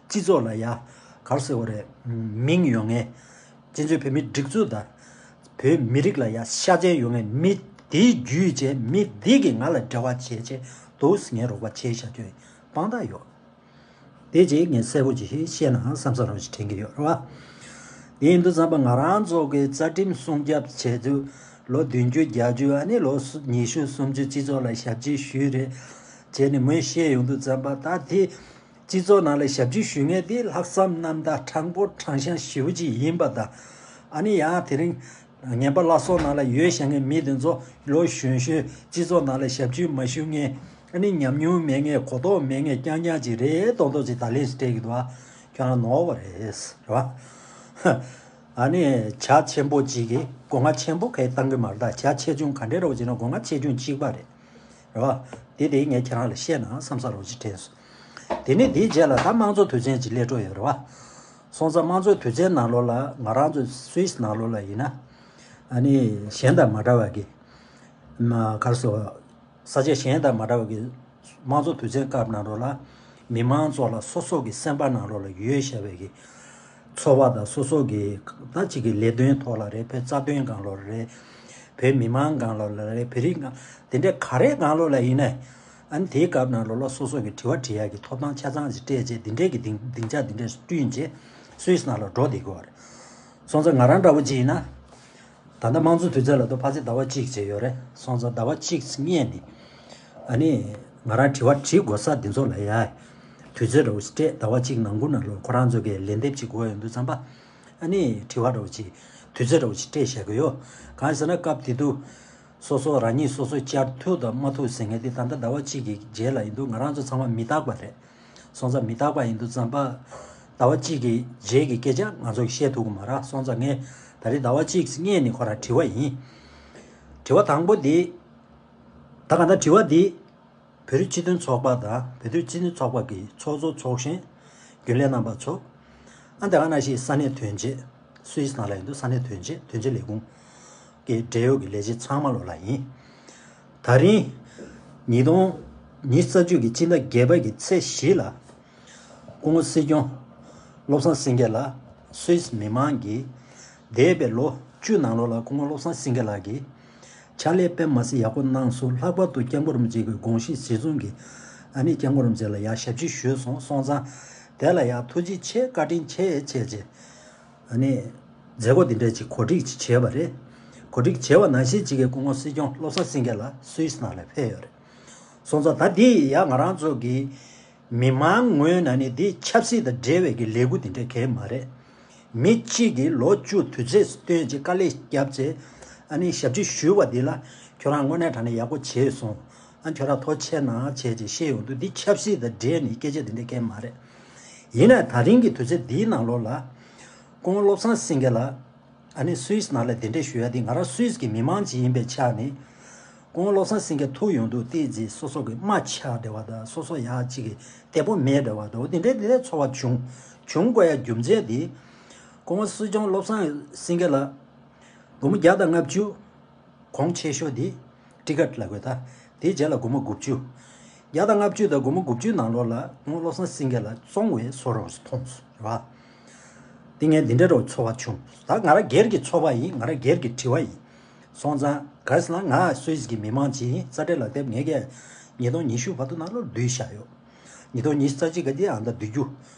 སྤྱི་ཚོགས་ལ་ཡ་ག་རེ་ཟེར་བ་རེད། མིང་ཡོད་མཁན། བཙན་བྱོལ་བོད་མིའི་སྒྲིག་འཛུགས་དང་། བོད་མི་རིགས་ལ་ཡ་ཤ་ཚན་ཡོད་མཁན་མི་དེའི་བརྒྱུད་བྱས་མི་དེ་གིས་ང་ལ་འབྲེལ་བ་བྱས་བྱས་འདུག་ངས་རོགས་པ་བྱས་བཞག་རྒྱུ་ཡིན་དཔང་རྟགས་ཡོད། དེ་རྗེས་ངས་གསལ་པོ་ཅིག་བཤད་ན་བསམ་ས་རོགས་ཞིག་དྲན་གྱི་ཡོད་རེད་བ། དེ་ཡིན་དུས་ཙམ་པ་ང་རང་ཚོ་གི་རྩ་ཁྲིམས་སྲུང་སྐྱོབ་བྱས་དུས་ལོ་བདུན་ཅུ་བརྒྱད་ཅུ་ཨ་ནི་ལོ་ཉི་ཤུ་སུམ་ཅུ་སྤྱི་ཚོགས་ལ་ཞབས་ཕྱི་ཞུས་རེད། བྱས་ནས་མོས་བཤད་ཡོང་དུས་ཙམ་པ་ད་དེ། སྤྱི་ཚོགས་ནང་ལ་ཞབས་ཕྱི་ཞུ་མཁན་དེ་ལྷག་བསམ་རྣམ་དག་དྲང་པོ་དྲང་བཞག་ཞེ་པོ་ཅིག་ཡིན་པ་དང་། ཨ་ནི་ཡང་དེ་རིང་ངན་པ་བླ་སྲོག་ནང་ལ་ཡོད་བཞག་མཁན་མི་དེ་ཚོ་ལོ་གཞོན་གཞོན་སྤྱི་ཚོགས་ནང་ལ་ཞབས་ཕྱི་མ་ཞུ་མཁན། ཨ་ནི་ཉམས་མྱོང་མེད་མཁན་གོ་རྟོགས་མེད་མཁན་རྐྱང་རྐྱང་ཅིག་རེད་མདོག་མདོག་ཅིག་ད་ལན་ཞིག་སྤྲད་ཀྱི་འདུག་ཨ་ཁྱོད་རང་ནོར་བ་རེད་ཟེར་བ། ཨ་ནི་བྱ་ཆེན་པོ་ཅིག་གིས་སྒོ་ང་ཆེན་པོ་གས་བཏང་གི་མ་རེད་ད། བྱ་ཆེ་ཆུང་ག་འདྲས་རེད་བ་ཅེ་ན་སྒོ་ང་ཆེ་ཆུང་གཅིག་པ་རེད། རེད་བ། དེ་དེ་ངས་ཁྱེད་རང་ལ་བཤད་ན་བསམ་ས་རོགས་ཅིག་དྲན་སོང་། དེ་ནས་དེའི་རྗེས་ལ་ད་དམངས་གཙོ་དུས་ཆེན་ཅིག་སླེབས་འགྲོ་ཡོད་རེད་བ། སོང་ཙང་དམངས་གཙོ་དུས་ཆེན་ནང་ལོགས་ལ་ང་རང་ཚོ་སུད་སི་ནང་ལོགས་ལ་ཡིན་ན། ཨ་ནི་གཞན་དང་མ་འདྲ་བ་གི། མ་གར་སོ། ས་ཆ་གཞན་དང་མ་འདྲ་བ་གི། དམངས་གཙོ་དུས་ཆེན་སྐབས་ནང་ལོགས་ལ། མི་མང་ཚོ་ལ་སོ་སོ་གི་སེམས་པ་ནང་ལོགས་ལ་ཡོད་བཞག་པའི་གི། ཚོར་བ་དང་སོ་སོ་གི་ད་ཅིག་གི་ལས་དོན་ཐོག་ལ་རེད། བོད་རྩ་དོན་སྒང་ལོགས་རེད། བོད་མི་མང་སྒང་ལོགས་ལ་རེད། བོད་རིགས་སྒང་དེ་འདྲའི་ག་རེ་སྒང་ལོགས་ལ་ཡིན་ནའི། ཨ་ནི་དེའི་སྐབས་ནང་ལོགས་ལ་སོ་སོ་གི་དྲི་བ་དྲི་ཡག་གི་ཐོབ་ཐང་ཆ་ཚང་ཞིག་སྤྲད་རྗེས་འདི་འདྲའི་གི་སྡིངས་སྡིངས་ཆ་འདི་འདྲ་བསྐྲུན་རྗེས་སུད་སི་ནང་ལ་འགྲོ་བསྡད་དགོས་པ་རེད། སོང་ཙང་ང་རང་འདྲ་བོ་ཅིག་ཡིན་ན། ད་ལྟ་དམངས་གཙོ་དུས་ཚོད་ལ་ད་ཕལ་ཆེར་ཟླ་བ་གཅིག་བྱས་ཡོད་རེད། སོང་ཙང་ཟླ་བ་གཅིག་སྔོན་ནས་ཨ་ནི་ང་རང་དྲི་བ་དྲི་དགོས་ས་འདི་ཚོ་ལ་ཡ་དུས་ཚོད་འདྲ་བོ་ཞིག་སྤྲད། ཟླ་བ་གཅིག་ནང་ཁུལ་ནང་ལོགས་ཁོ་རང་ཚོ་གིས་ལན་འདེབས་ཅིག་དགོས་ཡོང་དུས་ཙམ་པ་ཨ་ནི་དྲི་བ་འདྲ་བོ་ཅིག་དུས་ཚོད་འདྲ་བོ་ཞིག་སྤྲད་བཞག་གི་ཡོད། གང་ཡིན་ཟེར་ན་སྐབས་དེ་དུས་སོ་སོ་རང་ཉིད་སོ་སོ་བཅར་ཐུབ་དང་མ་ཐུབ་ཟེར་མཁན་དེ་ད་ལྟ་ཟླ་བ་གཅིག་གི་རྗེས་ལ་ཡིན་དུས་ང་རང་ཚོ་ཚང་མ་མི་རྟག་པ་རེད། སོང་ཙང་མི་རྟག་པ་ཡིན་དུས་ཙམ་པ། ཟླ་བ་གཅིག་གི་རྗེས་ཀྱི་སྐད་ཆ་ང་ཚོ་བཤད་ཐུབ་ཀྱི་མ་རེད། སོང་ཙང་ངས་ད་རེས་ཟླ་བ་གཅིག་སྔོན་ནས་ཁོ་རང་དྲི་བ་ཡིན། དྲི་བ་དང་པོ་འདི། ད་ག་ད་དྲི་བ་འདི། བོད་རིགས་སྤྱི་མཐུན་ཚོགས་པ་དང་བོད་རིགས་སྤྱི་མཐུན་ཚོགས་པ་གི་ཚོགས་གཙོ་ཚོགས་གཞོན། རྒྱུན་ལས་རྣམ་པ་ཚོ། ཨ་ད་ག་ནང་བཞིན་ས་གནས་དོན་བྱེད། སུད་སི་ནང་ལ་ཡིན་དུས་ས་གནས་དོན་བྱེད་དོན་བྱེད་ལས་ཁུངས། ཀྱི་འབྲེལ་ཡོད་ཀྱི་ལས་བྱེད་ཚང་མ་ལོ་ལ་ཡིན། ད་རིང་། ཉིས་སྟོང་ཉི་ཤུ་རྩ་གཅིག་གི་སྤྱི་ཟླ་བརྒྱད་པ་གི་ཚེས་བཞི་ལ། སྐུ་ངོ་སྲིད་སྐྱོང་། བློ་བཟང་སེང་གེ་ལགས་སུད་སི་མི་མང་གིས། འདས་པའི་ལོ་བཅུ་ནང་ལོགས་ལ་སྐུ་ངོ་བློ་བཟང་སེང་གེ་ལགས་ཀྱིས། ཕྱག་ལས་དཔེ་མ་སྲིད་ཡག་པོ་གནང་སོང་། ལྷག་པར་དུ་སྐྱབས་མགོན་རིན་པོ་ཆེ་གི་དགོངས་གཞི་གཞི་བཟུང་གིས། ཨ་ནི་སྐྱབས་མགོན་རིན་པོ་ཆེ་ལ་ཡར་ཞབས་ཕྱི་ཞུས་སོང་། སོང་ཙང་། དེ་ལ་ཡང་ཐུགས་རྗེ་ཆེ་བཀའ་དྲིན་ཆེ་ཆེ་ཆེ། ཨ་ནི། མཛད་སྒོ་འདི་འདྲ་ཅིག་གོ་སྒྲིག་ཅིག་བྱས་པ་རེད། གོ་སྒྲིག་བྱས་པ་ནང་བཞིན་ཅིག་གི་སྐུ་ངོ་སྲིད་སྐྱོང་བློ་བཟང་སེང་གེ་ལགས་སུད་སི་ནང་ལ་ཕེབས་ཡོད་རེད། སོང་ཙང་ད་འདི་ཡ་ང་རང་ཚོ་གི་མི་མང་ངོས་ནས་ནི་འདི་ཆབ་སྲིད་དང་འབྲེལ་བའི་གི་ལས་འགུལ་འདི་འདྲ་གང་ཡང་མ་རེད། མི་གཅིག་གིས་ལོ་བཅུ་དུས་ཚོད་བཏོན་ཅིག་དཀའ་ལས་བརྒྱབ་ཚེ། ཨ་ནི་ཞབས་ཕྱི་ཞུས་པ་འདི་ལ་ཁྱོད་རང་དངོས་གནས་དྲང་གནས་ཡག་པོ་བྱས་སོང་། ཨ་ཁྱོད་རང་ཐུགས་རྗེ་ཆེ་གནང་བྱས་ཅིག་བཤད་ཡོང་དུས། འདི་ཆབ་སྲིད་དང་འབྲེལ་ནས་སྐད་ཆ་འདི་འདྲའི་སྐད་མ་རེད། ཡིན་ནའི་ད་རིང་གི་དུས་ཚོད་འདིའི་ནང་ལོགས་ལ་སྐུ་ངོ་བློ་བཟང་སེང་གེ་ལགས་ཨ་ནི་སུད་སི་ནང་ལ་གདན་འདྲེན་ཞུ་ཡ་འདི། ང་རང་སུད་སི་གི་མི་མང་ཅིག་ཡིན་པའི་ཆ་ནས་སྐུ་ངོ་བློ་བཟང་སེང་གེ་ཐུག་ཡོང་དུས་ཏོག་ཙམ་སོ་སོ་གི་རྨ་ཆག་འདྲ་བ་དང་། སོ་སོ་ཡ་གཅིག་གི་བདེ་པོ་མེད་འདྲ་བ་དང་། འོ་དེ་འདྲའི་དེ་འདྲའི་ཚོར་བ་བྱུང་། བྱུང་དགོས་ཡ་རྒྱུ་མཚན་འདི། སྐུ་ངོ་སྲིད་སྐྱོང་བློ་བཟང་སེང་གེ་ལགས་སྒོར་མོ་བརྒྱ་དང་ལྔ་བཅུ། གོང་ཆེ་ཤོས་དེ་ཊི་ཀཊ་ལབ་དགོས་ད། དེའི་རྗེས་ལ་སྒོར་མོ་དགུ་བཅུ། བརྒྱ་དང་ལྔ་བཅུ་དང་སྒོར་མོ་དགུ་བཅུའི་ནང་ལོགས་ལ་སྐུ་ངོ་བློ་བཟང་སེང་གེ་ལགས་བཙོང་བའི་བཟོ་འདྲ་མཐོང་སོང་། རེད་བ། དེ་ངས་འདི་འདྲ་རུ་ཚོར་བ་བྱུང་། ད་ང་རང་སྒེར་གྱི་ཚོར་བ་ཡིན། ང་རང་སྒེར་གྱི་དྲི་བ་ཡིན། སོང་ཙང་ག་རེ་ཟེར་ན། ང་སུད་སི་གི་མི་མང་ཅིག་ཡིན། རྩ་དྲན་ལག་དེབ་ངས་ཀྱང་ཉིས་སྟོང་ཉི་ཤུ་བར་དུ་ནང་ལོགས་བསྡུས་བཞག་ཡོད། ཉིས་སྟོང་ཉི་ཤུ་རྩ་གཅིག་ག་དེ་ཨ་ད་བསྡུ་རྒྱུ།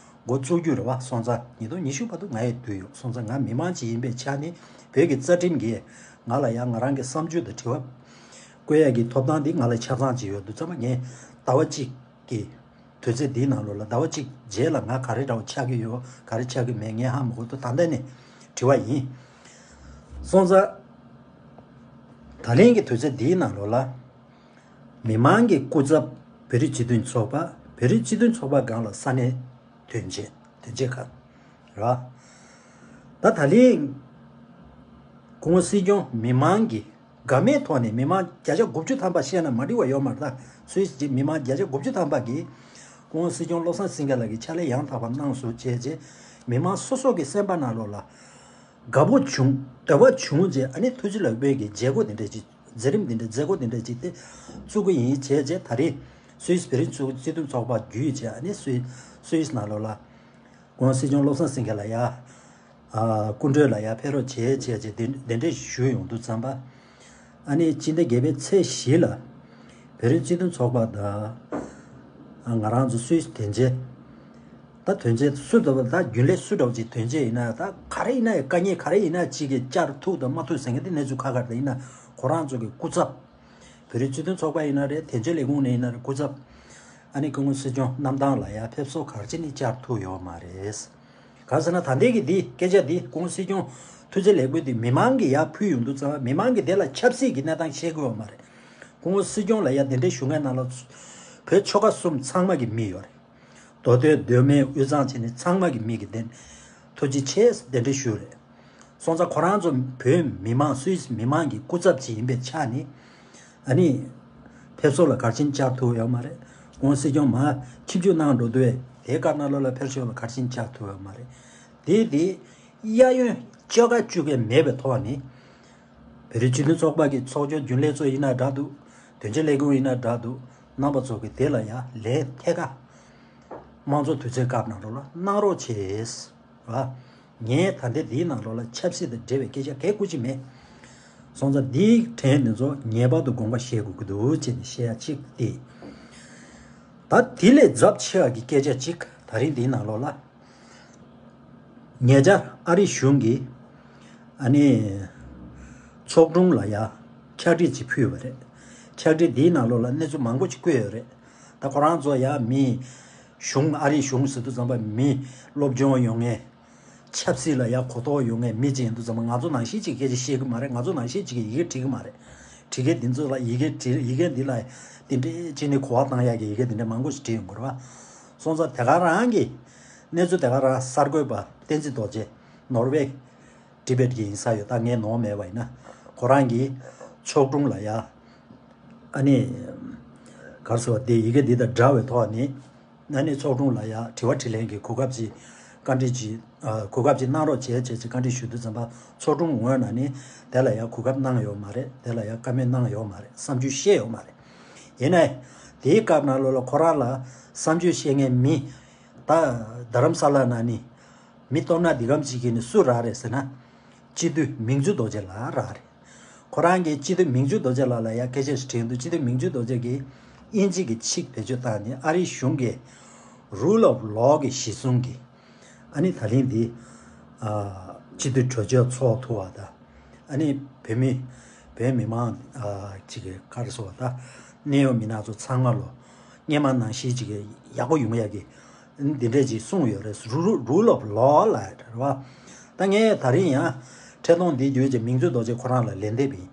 འགོ་བཙུགས་རྒྱུ་རེད་བ། སོང་ཙང་ཉིས་སྟོང་ཉི་ཤུ་བར་དུ་ང་ཡང་བསྡུས་ཡོད། སོང་ཙང་ང་མི་མང་ཅིག་ཡིན་པའི་ཆ་ནས་བོད་ཀྱི་རྩ་ཁྲིམས་ཀྱིས་ང་ལ་ཡང་ང་རང་གི་བསམ་ཚུལ་དང་དྲི་བ་བཀོད་ཡ་གི་ཐོབ་ཐང་འདི་ང་ལ་ཆ་ཚང་ཅིག་ཡོད་དུས་ཙམ་པ། ངས་ཟླ་བ་གཅིག་གི་དུས་ཚོད་འདིའི་ནང་ལོགས་ལ་ཟླ་བ་གཅིག་རྗེས་ལ་ང་ག་རེ་འདྲ་བོ་ཆགས་ཀྱི་ཡོད། ག་རེ་ཆགས་ཀྱི་མེད། ངས་ཧ་མ་གོ་དུས་ད་ལྟ་ནས་དྲི་བ་ཡིན། སོང་ཙང་ད་ལན་གྱི་དུས་ཚོད་འདིའི་ནང་ལོགས་ལ་མི་མང་གི་སྐུ་ཚབ་བོད་རིགས་སྤྱི་མཐུན་ཚོགས་པ། བོད་རིགས་སྤྱི་མཐུན་ཚོགས་པ་སྒང་ལ་ས་གནས་དོན་བྱེད་དོན་བྱེད་ཁག་རེད་བ། ད་ད་ལན་སྐུ་ངོ་སྲིད་སྐྱོང་མི་མང་གི་དགའ་མོས་ཐོག་ནས། མི་མང་བརྒྱ་ཆ་དགུ་བཅུ་ཐམ་པ་བཤད་ན་མ་འགྲིག་པ་ཡོད་མ་རེད། ད་སུད་སི་མི་མང་བརྒྱ་ཆ་དགུ་བཅུ་ཐམ་པ་གིས་སྐུ་ངོ་སྲིད་སྐྱོང་བློ་བཟང་སེང་གེ་ལགས་ཀྱིས་ཕྱག་ལས་ཡང་དག་པ་གནང་སོང་བྱས་རྗེས། མི་མང་སོ་སོ་གི་སེམས་པ་ནང་ལོགས་ལ་དགའ་པོ་བྱུང་། དགའ་པོ་བྱུང་རྗེས་ཨ་ནི་ཐུགས་རྗེ་ལེགས་འབུལ་གྱི་མཛད་སྒོ་དེ་འདྲ་ཅིག་མཛད་རིམ་དེ་འདྲ། མཛད་སྒོ་དེ་འདྲ་ཅིག་དེ་བཙུགས་ཀྱི་ཡིན་བྱས་རྗེས། ད་རེས་སུད་སི་བོད་རིགས་སྤྱི་མཐུན་ཚོགས་པ་བརྒྱུད་བྱས་ཨ་ནི་སུད་སུད་སི་ནང་ལོགས་ལ་སྐུ་ངོ་སྲིད་སྐྱོང་བློ་བཟང་སེང་གེ་ལགས་ཡ། ཨ། སྐུ་མགྲོན་ལ་ཡར་ཕེབས་རོགས་བྱེད་བྱས་བྱས་གདན་གདན་འདྲེན་ཞུས་ཡོང་དུས་ཙམ་པ། ཨ་ནི་སྤྱི་ཟླ་བརྒྱད་པའི་ཚེས་བཞི་ལ་བོད་རིགས་སྤྱི་མཐུན་ཚོགས་པ་དང་། ཨ། ང་རང་ཚོ་སུད་སི་དོན་གཅོད། ད་དོན་གཅོད་སུ་འདྲ་བ། ད་རྒྱུན་ལས་སུ་འདྲ་བ་ཅིག་དོན་གཅོད་ཡིན་ན། ད་ག་རེ་ཡིན་ན་ཡང་། དཀའ་ངལ་ག་རེ་ཡིན་ན་ཅིག་གི་བཅར་ཐུབ་དང་མ་ཐུབ་ཟེར་མཁན་དེ་གནས་ཚུལ་ཁ་ཁ་རེད། ཡིན་ན་ཁོ་རང་ཚོ་གི་སྐུ་ཚབ། བོད་རིགས་སྤྱི་མཐུན་ཚོགས་པ་ཡིན་ན་རེད། དོན་གཅོད་ལས་ཁུངས་ནས་ཡིན་ན་རེད། སྐུ་ཚབ། ཨ་ནི་སྐུ་ངོ་སྲིད་སྐྱོང་གནམ་ཐང་ལ་ཡར་ཕེབས་བསུ་ག་རེ་བྱས་ནས་བཅར་ཐུབ་ཡོད་མ་རེད། གང་ཟེར་ན་ད་ལྟའི་གི་འདི་སྐད་ཆ་འདི། སྐུ་ངོ་སྲིད་སྐྱོང་ཐུགས་རྗེ་ལེགས་འབུལ་འདི་མི་མང་གིས་ཡར་ཕུལ་ཡོང་དུས་ཙམ་པ། མི་མང་གིས་དེ་ལ་ཆབ་སྲིད་ཀྱི་གནས་སྟངས་ཤེས་ཀྱི་ཡོད་མ་རེད། སྐུ་ངོ་སྲིད་སྐྱོང་ལ་ཡར་གདན་འདྲེན་ཞུ་མཁན་ནང་ལ་བོད་ཆོལ་ཁ་གསུམ་ཚང་མ་གི་མི་ཡོད་རེད། མདོ་སྟོད་མདོ་སྨད་དབུས་གཙང་བྱས་ནས་ཚང་མ་གི་མི་གིས་གདན། ཐུགས་རྗེ་ཆེ། གདན་འདྲེན་ཞུས་རེད། སོང་ཙང་ཁོ་རང་ཚོ་བོད་མི་མང་། སུད་སི་མི་མང་གི་སྐུ་ཚབ་ཅིག་ཡིན་པའི་ཆ་ནས། ཨ་ནི་ཕེབས་བསུ་ལ་ག་རེ་བྱས་ནས་བཅར་ཐུབ་ཡོད་མ་རེད། སྐུ་ངོ་སྲིད་སྐྱོང་མར་ཆིབས་བསྒྱུར་གནང་འགྲོ་དུས་དེའི་སྐབས་ནང་ལོགས་ལ་ཕེབས་བསུ་ལ་ག་རེ་བྱས་ནས་བཅར་ཐུབ་ཡོད་མ་རེད། དེ་དེ་གཡས་གཡོན་བཅོ་ཁ་བཅུག་མཁན་མེད་པའི་ཐོག་ནས། བོད་རིགས་སྤྱི་མཐུན་ཚོགས་པ་གི་ཚོགས་ཆུང་རྒྱུན་ལས་ཚོ་ཡིན་ན་འདྲ་འདུག་དོན་གཅོད་ལས་ཁུངས་ཡིན་ན་འདྲ་འདུག་རྣམ་པ་ཚོ་གིས་དེ་ལ་ཡང་ལན་ཐད་ཀར་དམངས་གཙོ་དུས་ཚོད་སྐབས་ནང་ལོགས་ལ་གནང་རོགས་བྱེད། བ། ངས་ད་ལྟའི་འདིའི་ནང་ལོགས་ལ་ཆབ་སྲིད་དང་འབྲེལ་བའི་སྐད་ཆ་གང་ཡང་བསྐུར་གྱི་མེད། སོང་ཙང་འདིའི་དྲན་འདི་ཚོ་ངེས་པར་དུ་དགོངས་པ་བཞེས་དགོས་ཀྱི་འདུག་ཅེས་ནས་བཤད་ཡ་གཅིག་སྟེ། ད་དེ་ལས་ཚབས་ཆེ་བ་གི་སྐད་ཆ་གཅིག་ད་རིང་འདིའི་ནང་ལོགས་ལ། ཉེ་ཆར་ཨ་རི་གཞུང་གིས་ཨ་ནི་ཚོགས་དྲུང་ལ་ཡ་ཕྱག་བྲིས་ཅིག་ཕུལ་བ་རེད། ཕྱག་བྲིས་འདིའི་ནང་ལོགས་ལ་གནས་ཚུལ་མང་པོ་ཅིག་བཀོད་ཡོད་རེད། ད་ཁོ་རང་ཚོ་ཡ་མི་གཞུང་། ཨ་རི་གཞུང་ཟེར་དུས་ཙམ་པ་མི་སློབ་སྦྱོང་ཡོད་མཁན། ཆབ་སྲིད་ལ་ཡ་གོ་རྟོགས་ཡོད་མཁན་མི་ཅིག་ཡིན་དུས་ཙམ་པ། ང་ཚོ་ནང་བཞིན་ཅིག་སྐད་ཆ་བཤད་ཀྱི་མ་རེད། ང་ཚོ་ནང་བཞིན་ཅིག་གིས་ཡི་གེ་བྲིས་ཀྱི་མ་རེད། བྲིས་མཁན་འདི་ཚོ་ལ་ཡི་གེ་བྲིས། ཡི་གེ་འདི་ལ་དེ་འདྲའི་ཅིག་ནས་གོ་བ་བཏང་ཡག་གི་ཡི་གེ་དེ་འདྲ་མང་པོ་ཞིག་བྲིས་ཡོང་གི་རེད་བ། སོང་ཙང་དེ་ག་རང་གི་གནས་ཚུལ་དེ་ག་རང་གསར་འགོད་པ་བསྟན་འཛིན་རྡོ་རྗེ། ནོར་ཝེ་ཊི་བེཊ་གི་ཡིན་ས་ཡོད། ད་ངས་ནོར་མེད་པ་ཡིན་ན། ཁོ་རང་གིས་ཚོགས་དྲུང་ལ་ཡ། ཨ་ནི་ག་རེ་ཟེར་བ། དེ་ཡི་གེ་འདི་དང་འདྲ་བའི་ཐོག་ནས། ཨ་ནི་ཚོགས་དྲུང་ལ་ཡ་དྲི་བ་དྲིས་ལན་གྱི་གོ་སྐབས་ཅིག་བཀའ་འདྲི་ཅིག་ཨ། གོ་སྐབས་ཅིག་གནང་རོགས་བྱེད་བྱས་ཅིག་བཀའ་འདྲི་ཞུ་དུས་ཙམ་པ། ཚོགས་དྲུང་ངོས་ནས་ནི་དེ་ལ་ཡ་གོ་སྐབས་གནང་ཡོད་མ་རེད། དེ་ལ་ཡ་བཀའ་མོལ་གནང་ཡོད་མ་རེད། བསམ་ཚུལ་བཤད་ཡོད་མ་རེད། ཡིན་ནའི་དེའི་སྐབས་ནང་ལོགས་ལ་ཁོ་རང་ལ་བསམ་ཚུལ་བཤད་མཁན་མི། ད་རྡ་རམ་ས་ལ་ནང་ནས་མི་སྟོབས་ན་འདི་གམ་ཅིག་གིས་ནི་སུ་རག་རེད་ཟེར་ན། སྤྱི་འཐུས་མིང་ཆུ་རྡོ་རྗེ་ལགས་རག་རེད། ཁོ་རང་གིས་སྤྱི་འཐུས་མིང་ཆུ་རྡོ་རྗེ་ལགས་ལ་ཡ་སྐད་ཆ་ཞིག་དྲིས་འདུག་སྤྱི་འཐུས་མིང་ཆུ་རྡོ་རྗེ་གིས་དབྱིན་ཇི་གི་ཚིག་བེད་སྤྱོད་བཏང་ནས། ཨ་རིའི་གཞུང་གི་རུལ་ཨོཕ་ལོ་གི་གཞི་བཟུང་གིས། ཨ་ནི་ད་ལན་འདི། ཨ། སྤྱི་འཐུས་གྲོས་ཆོད་ཚོགས་ཐུབ་པ་དང་། ཨ་ནི་བོད་མི། བོད་མི་མང་། ཨ། ཅིག་གི་ག་རེ་ཟེར་བ། ད་གནད་ཡོད་མི་སྣ་ཚོ་ཚང་མ་ལོ་སྔོན་མ་ནང་བཞིན་ཅིག་གི་ཡག་པོ་ཡོང་ཡག་གི་འདི་འདྲས་ཅིག་གསུངས་ཡོད་རེད། རུལ་རུལ་ཨོཕ་ལོ་ལབ་རེད་བ། ད་ངས་ད་རིང་ཡང་འཕྲིན་ཐུང་འདི་བརྒྱུད་ཅིག་མིང་ཆུ་རྡོ་རྗེ་ཁོ་རང་ལ་ལན་འདེབས་ཡིན།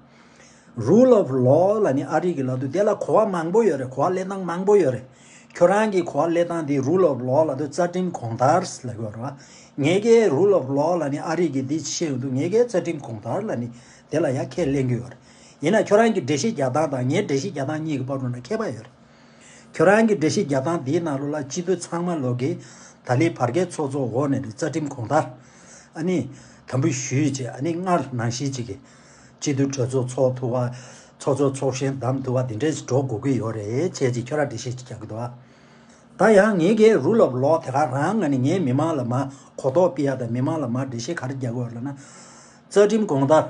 Rule of law ལབ་ནི་ཨ་རི་གི་ལབ་དུས་དེ་ལ་གོ་བ་མང་པོ་ཡོད་རེད། གོ་བ་ལེན་སྟངས་མང་པོ་ཡོད་རེད། ཁྱོད་རང་གི་གོ་བ་ལེན་སྟངས་དེ་rule of law ལབ་དུས་རྩ་ཁྲིམས་གོང་ལྟར་ལབ་ཀྱི་ཡོད་རེད་བ། ངེད་ཀའི་rule of law ལབ་ནི་ཨ་རི་གི་འདི་བཤད་ཡོང་དུས་ངེད་ཀའི་རྩ་ཁྲིམས་གོང་ལྟར་ལབ་ནི་དེ་ལ་ཡང་ཁས་ལེན་གྱི་ཡོད་རེད། ཡིན་ན་ཁྱོད་རང་གི་འགྲེལ་བཤད་རྒྱག་སྟངས་དང་ངའི་འགྲེལ་བཤད་རྒྱག་སྟངས་གཉིས་ཀྱི་བར་དུ་ན་ཁྱད་པར་ཡོད་རེད། ཁྱོད་རང་གི་འགྲེལ་བཤད་རྒྱག་སྟངས་འདིའི་ནང་ལོགས་ལ་སྤྱི་འཐུས་ཚང་མ་ལོག་གིས་ད་ལན་བར་བརྒལ་ཚོགས་གཙོ་འོག་ནས་རྩ་ཁྲིམས་གོང་ལྟར་ཨ་ནི་དམ་འབུལ་ཞུས་བྱས། ཨ་ནི་སྔར་ནང་བཞིན་ཅིག་གིས་སྤྱི་འཐུས་གྲོས་ཚོགས་ཚོགས་ཐུབ་པ། ཚོགས་གཙོ་ཚོགས་གཞོན་བདམས་ཐུབ་པ་འདི་འདྲས་འགྲོ་དགོས་ཀྱི་ཡོད་རེད་བྱས་ཅིག་ཁྱོད་རང་འགྲེལ་བཤད་ཅིག་རྒྱག་གི་འདུག་ཨ། ད་ཡང་ངེད་ཀྱི་rule of law དེ་ག་རང་ང་ནི་ངའི་མི་མང་ལ་མ་གོ་རྟོགས་སྤེལ་ཡ་དང་མི་མང་ལ་མ་འགྲེལ་བཤད་ག་རེ་རྒྱག་དགོས་ལབ་ན། རྩ་ཁྲིམས་གོང་ལྟར་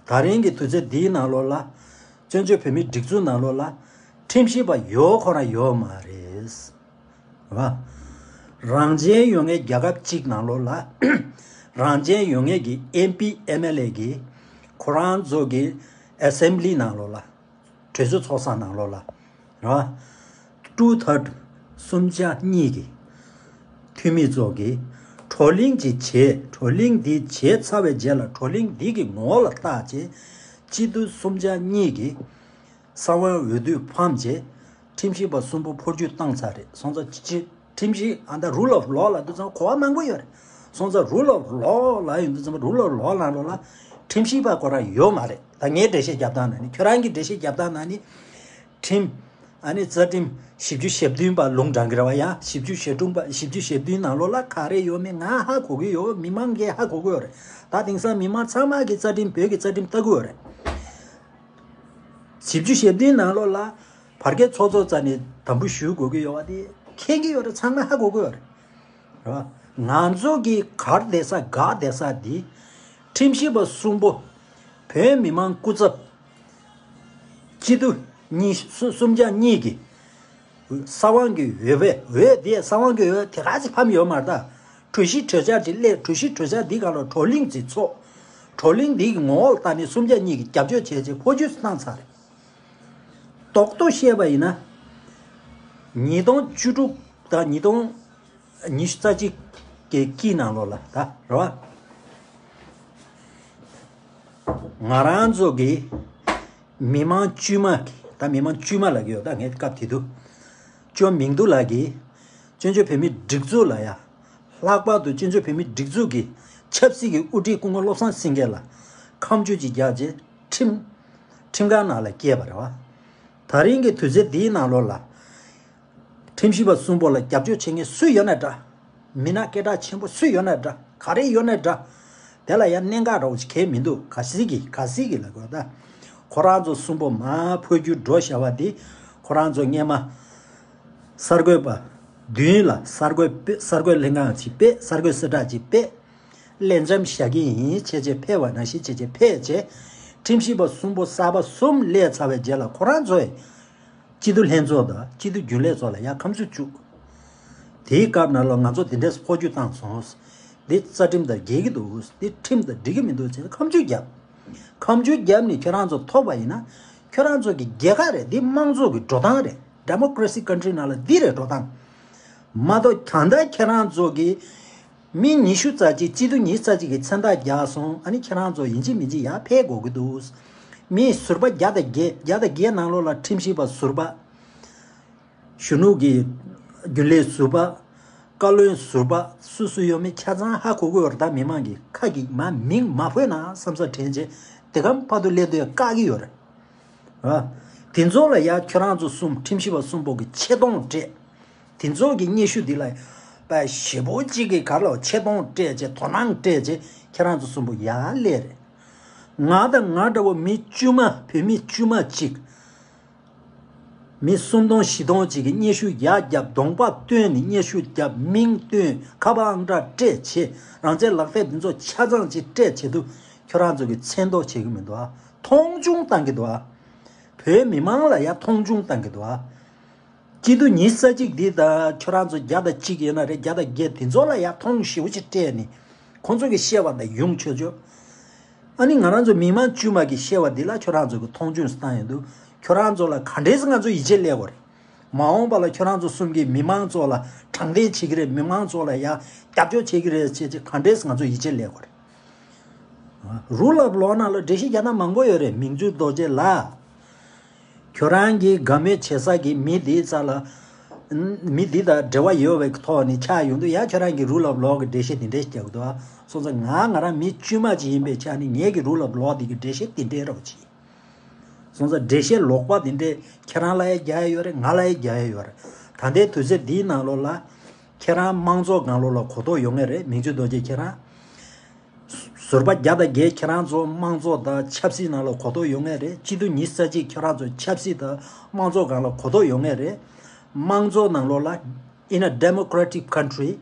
ད་རིང་གི་དུས་ཚོད་འདིའི་ནང་ལོགས་ལ་བཙན་བྱོལ་བོད་མིའི་སྒྲིག་འཛུགས་ནང་ལོགས་ལ་ཁྲིམས་ཞིབ་པ་ཡོད་ཁོ་རང་ཡོད་མ་རེད། རེད་བ། རང་བཙན་ཡོད་མཁན་རྒྱལ་ཁབ་གཅིག་ནང་ལོགས་ལ་རང་བཙན་ཡོད་མཁན་གྱི་ཨེམ་པི་ཨེམ་ཨེལ་ཨེ་གི་ཁོ་རང་ཚོ་གི་ཨེ་སེམ་བྷི་ལི་ནང་ལོགས་ལ། གྲོས་ཚོགས་ཚོགས་ས་ནང་ལོགས་ལ། རེད་བ། two third སུམ་ཆ་གཉིས་ཀྱི་འཐུས་མི་ཚོ་གིས་བགྲོ་གླེང་ཅིག་བྱས། བགྲོ་གླེང་འདི་བྱས་ཚར་བའི་རྗེས་ལ་བགྲོ་གླེང་འདི་གི་ངོ་བོ་ལ་བལྟས་བྱས་སྤྱི་འཐུས་སུམ་ཆ་གཉིས་ཀྱིས་གསང་བའི་འོས་བསྡུ་ཕམ་བྱས་ཁྲིམས་ཞིབ་པ་གསུམ་པོ་འཕོ་འགྱུར་བཏང་ཚར་རེད། སོང་ཙང་སྤྱི་ཁྲིམས་ཞིབ་ཨ་ད་rule of law ལབ་དུས་ཙམ་གོ་བ་མང་པོ་ཡོད་རེད། སོང་ཙང་rule of law ལབ་ཡོང་དུས་ཙམ་rule of law ནང་ལོགས་ལ་ཁྲིམས་ཞིབ་པ་ཁོ་རང་ཡོད་མ་རེད། ད་ངས་འགྲེལ་བཤད་རྒྱབ་སྟངས་ནང་ནི་ཁྱོད་རང་གི་འགྲེལ་བཤད་རྒྱབ་སྟངས་ནང་ནི་ཁྲིམས་ཨ་ནི་རྩ་ཁྲིམས་བཞི་བཅུ་ཞེ་བདུན་པ་ལུང་དྲངས་ཀྱི་རེད་བ། ཡང་བཞི་བཅུ་ཞེ་དྲུག་པ་བཞི་བཅུ་ཞེ་བདུན་ནང་ལོགས་ལ་ག་རེ་ཡོད་མེད་ང་ཧ་གོ་གི་ཡོད། མི་མང་གིས་ཧ་གོ་གི་ཡོད་རེད། ད་དེང་སང་མི་མང་ཚང་མ་གི་རྩ་ཁྲིམས་བོད་ཀྱི་རྩ་ཁྲིམས་ལྟ་གི་ཡོད་རེད། བཞི་བཅུ་ཞེ་བདུན་ནང་ལོགས་ལ་བར་བརྒལ་ཚོགས་གཙོ་རྩ་ནས་དམ་འབུལ་ཞུ་དགོས་ཀྱི་ཡོད་པ་དེ་མཁྱེན་གྱི་ཡོད་རེད། ཚང་མ་ཧ་གོ་གི་ཡོད་རེད། རེད་བ། ང་ཚོ་གི་གར་བསྡད་ས་དགའ་བསྡད་ས་འདི་ཁྲིམས་ཞིབ་པ་གསུམ་པོ་བོད་མི་མང་སྐུ་ཚབ་སྤྱི་འཐུས་གཉིས་སུམ་ཆ་གཉིས་ཀྱི་ས་དབང་གི་འོས་པས། འོས་དེ་ས་དབང་གི་འོས་དེ་ག་ཚོད་ཕམ་ཡོད་མ་རེད། ད་གྲོས་གཞི་གྲོས་འཆར་ཅིག་སླེབས། གྲོས་གཞི་གྲོས་འཆར་འདི་ག་ལ་བགྲོ་གླེང་ཅིག་ཚོགས། བགྲོ་གླེང་འདི་གི་ངོ་བོ་ལ་བལྟས་ནས་སུམ་ཆ་གཉིས་ཀྱིས་རྒྱབ་སྐྱོར་བྱས་རྗེས་འཕོ་འགྱུར་བཏང་ཚར་རེད། རྡོག་རྡོག་བཤད་པ་ཡིན་ན། ཉིས་སྟོང་བཅུ་དྲུག་དང་ཉིས་སྟོང་ཉི་ཤུ་རྩ་གཅིག་གི་དཀྱིལ་ནང་ལོགས་ལ་ད་རེད་བ། ང་རང་ཚོ་གི་མི་མང་དཀྱུས་མ་གི་ད་མི་མང་དཀྱུས་མ་ལབ་ཀྱི་ཡོད། ད་ངས་སྐབས་དེ་དུས་ཅོ་མིང་དུ་ལགས་ཀྱིས་བཙན་བྱོལ་བོད་མིའི་སྒྲིག་འཛུགས་ལ་ཡ། ལྷག་པར་དུ་བཙན་བྱོལ་བོད་མིའི་སྒྲིག་འཛུགས་ཀྱི་ཆབ་སྲིད་ཀྱི་དབུ་ཁྲིད་སྐུ་ངོ་བློ་བཟང་སེང་གེ་ལ་ཁ་མཆུ་ཅིག་རྒྱག་རྗེས་ཁྲིམས་ཁྲིམས་ཁང་ནང་ལ་བསྐྱལ་བ་རེད་བ། ད་རིང་གི་དུས་ཚོད་འདིའི་ནང་ལོགས་ལ་ཁྲིམས་ཞིབ་པ་གསུམ་པོ་ལ་རྒྱབ་སྐྱོར་བྱེད་མཁན་སུ་ཡོད་ན་འདྲ། མི་སྣ་སྐད་གྲགས་ཆེན་པོ་སུ་ཡོད་ན་འདྲ། ག་རེ་ཡོད་ན་འདྲ། དེ་ལ་ཡང་གནད་འགག་འདྲ་བོ་ཞིག་གང་ཡང་མི་འདུག་གལ་སྲིད་ཀྱི་གལ་སྲིད་ཀྱི་ལབ་དགོས་ད། ཁོ་རང་ཚོ་གསུམ་པོ་མར་འཕོ་འགྱུར་འགྲོ་བཞག་པ་འདི་ཁོ་རང་ཚོ་སྔོན་མ་གསར་འགོད་པ་བདུན་ལ་གསར་འགོད་སྤེལ། གསར་འགོད་ལྷན་ཁང་ཅིག་སྤེལ། གསར་འགོད་གསལ་བསྒྲགས་ཅིག་སྤེལ། ལས་འཆམ་བཞག་གི་ཡིན་བྱས་བྱས་ཕེབས་པ་ནང་བཞིན་བྱས་བྱས་ཕེབས་བྱས། ཁྲིམས་ཞིབ་པ་གསུམ་པོ་གསར་པ་གསུམ་སླེབས་ཚར་བའི་རྗེས་ལ་ཁོ་རང་ཚོས་སྤྱི་འཐུས་ལྷན་ཚོགས་དང་སྤྱི་འཐུས་རྒྱུན་ལས་ཚོ་ལ་ཡང་ཁ་མཆུ་བཅུག་དེའི་སྐབས་ནང་ལ་ང་ཚོ་དེ་འདྲས་འཕོ་འགྱུར་བཏང་སོང་། འདི་རྩ་ཁྲིམས་དང་འགལ་གྱི་འདུག་འདི་ཁྲིམས་དང་འགྲིག་གི་མི་འདུག་ཟེར་ཁ་མཆུ་བརྒྱབ། ཁ་མཆུ་བརྒྱབ་ནས་ཁྱེད་རང་ཚོ་ཐོབ་པ་ཡིན་ན་ཁྱེད་རང་ཚོ་གི་རྒྱལ་ཁ་རེད། འདི་དམངས་གཙོ་གི་འགྲོ་སྟངས་རེད། democracy country ནང་ལ་འདི་རེད་འགྲོ་སྟངས། མ་གཏོགས་གང་ལྟར་ཁྱེད་རང་ཚོ་གི་མི་ཉི་ཤུ་རྩ་གཅིག་སྤྱི་འཐུས་ཉི་ཤུ་རྩ་གཅིག་གི་མཚན་རྟགས་རྒྱག་སོང་། ཨ་ནི་ཁྱེད་རང་ཚོ་ཡིན་གཅིག་མིན་གཅིག་ཡར་ཕེབས་དགོས་ཀྱི་འདུག་མི་ཟུར་པ་བརྒྱ་དང་བརྒྱད། བརྒྱ་དང་བརྒྱད་ནང་ལོགས་ལ་ཁྲིམས་ཞིབ་པ་ཟུར་པ། གཞོན་ནུ་གི་རྒྱུན་ལས་ཟུར་པ། བཀའ་བློན་ཟུར་པ་སུ་སུ་ཡོད་མེད་ཆ་ཚང་ཧ་གོ་གི་ཡོད་རེད། ད་མི་མང་གི་ཁ་གི་མ་མིང་མ་འཕོས་ན་བསམ་ས་དྲན་བྱས་དེ་གམ་ཕ་དུ་སླེབས་དུས་བཀག་གི་ཡོད་རེད། ཨ། དེ་ཚོ་ལ་ཡ་ཁྱོད་རང་ཚོ་གསུམ་ཁྲིམས་ཞིབ་པ་གསུམ་པོ་གི་ཆེ་མཐོང་སྤྲད། དེ་ཚོ་གི་སྙན་ཞུ་འདི་ལ་པ་ཞེ་པོ་གཅིག་གི་གར་ལ་ཆེ་མཐོང་སྤྲད་བྱས་དོ་སྣང་སྤྲད་བྱས་ཁྱེད་རང་ཚོ་གསུམ་པོ་ཡར་སླེབས་རེད། ང་དང་ང་འདྲ་བོ་མི་དཀྱུས་མ་བོད་མི་དཀྱུས་མ་གཅིག་མི་སུམ་སྟོང་བཞི་སྟོང་ཅིག་གིས་སྙན་ཞུ་ཡར་བརྒྱབ། གདོང་པ་སྟོན་ནས་སྙན་ཞུ་བརྒྱབ། མིང་སྟོན། ཁ་པར་ཨང་གྲངས་སྤྲད་བྱས། རང་བཙན་ལག་དེབ་འདི་ཚོ་ཆ་ཚང་ཅིག་སྤྲད་བྱས་དུས་ཁྱོད་རང་ཚོ་གིས་མཚན་འདོགས་བྱེད་ཀྱི་མི་འདུག་ཨ། མཐོང་ཆུང་བཏང་གི་འདུག་ཨ། བོད་མི་མང་ལ་ཡ་མཐོང་ཆུང་བཏང་གི་འདུག་ཨ། སྤྱི་འཐུས་ཉི་ཤུ་རྩ་གཅིག་འདི་དང་ཁྱོད་རང་ཚོ་བརྒྱ་དང་གཅིག་ཡིན་ན་རེད། བརྒྱ་དང་བརྒྱད་དེ་ཚོ་ལ་ཡ་མཐོང་ཞེ་པོ་ཅིག་སྤྲད་ནས་ཁོང་ཚོ་གིས་བཤད་པ་དང་ཡོང་ཆོག་ཆོག་ཨ་ནི་ང་རང་ཚོ་མི་མང་དཀྱུས་མ་གིས་བཤད་པ་འདི་ལ་ཁྱོད་རང་ཚོ་གིས་མཐོང་ཆུང་བཏང་ཡོང་དུས་ཁྱོད་རང་ཚོ་ལ་ག་འདྲས་སེ་ང་ཚོ་ཡིད་ཆེས་སླེབས་དགོས་རེད། མ་འོངས་པ་ལ་ཁྱོད་རང་ཚོ་གསུམ་གྱིས་མི་མང་ཚོ་ལ་དྲང་བདེན་བྱེད་ཀྱི་རེད། མི་མང་ཚོ་ལ་ཡ་རྒྱབ་སྐྱོར་བྱེད་ཀྱི་རེད་ཅེས་ཅེས་ག་འདྲས་སེ་ང་ཚོ་ཡིད་ཆེས་སླེབས་དགོས་རེད། Rule of law ནང་ལ་འགྲེལ་བཤད་རྒྱག་ན་མང་པོ་ཡོད་རེད། མིང་ཇུ་རྡོ་རྗེ་ལགས། ཁྱོད་རང་གིས་དགའ་མོས་བྱེད་ས་གི་མི་འདིའི་རྩ་ལ། མི་འདི་དང་འབྲེལ་བ་ཡོད་པའི་ཐོག་ནས་ཆགས་ཡོང་དུས་ཡང་ཁྱོད་རང་གིས་rule of law གི་འགྲེལ་བཤད་དེ་འདྲས་རྒྱག་འདུག་ཨ། སོང་ཙང་ང་ང་རང་མི་དཀྱུས་མ་ཅིག་ཡིན་པའི་ཆ་ནས་ངེད་ཀྱི་rule of law འདི་གི་འགྲེལ་བཤད་དེ་འདྲས་རོགས་གྱིས། སོང་ཙང་འགྲེལ་བཤད་ལོག་པ་འདི་འདྲས་ཁྱེད་རང་ལ་ཡང་རྒྱག་ཡ་ཡོད་རེད། ང་ལ་ཡང་རྒྱག་ཡ་ཡོད་རེད། ད་ལྟའི་དུས་ཚོད་འདིའི་ནང་ལོགས་ལ་ཁྱེད་རང་དམངས་གཙོ་སྒང་ལོགས་ལ་གོ་རྟོགས་ཡོད་ངེས་རེད། མིང་ཇུ་རྡོ་རྗེ་ཁྱེད་རང་ཟུར་པ་བརྒྱ་དང་བརྒྱད་ཁྱེད་རང་ཚོ་དམངས་གཙོ་དང་ཆབ་སྲིད་ནང་ལ་གོ་རྟོགས་ཡོད་ངེས་རེད། སྤྱི་འཐུས་ཉི་ཤུ་རྩ་གཅིག་ཁྱེད་རང་ཚོ་ཆབ་སྲིད་དང་དམངས་གཙོ་སྒང་ལ་གོ་རྟོགས་ཡོད་ངེས་རེད། དམངས་གཙོ་ནང་ལོགས་ལ། In a democratic country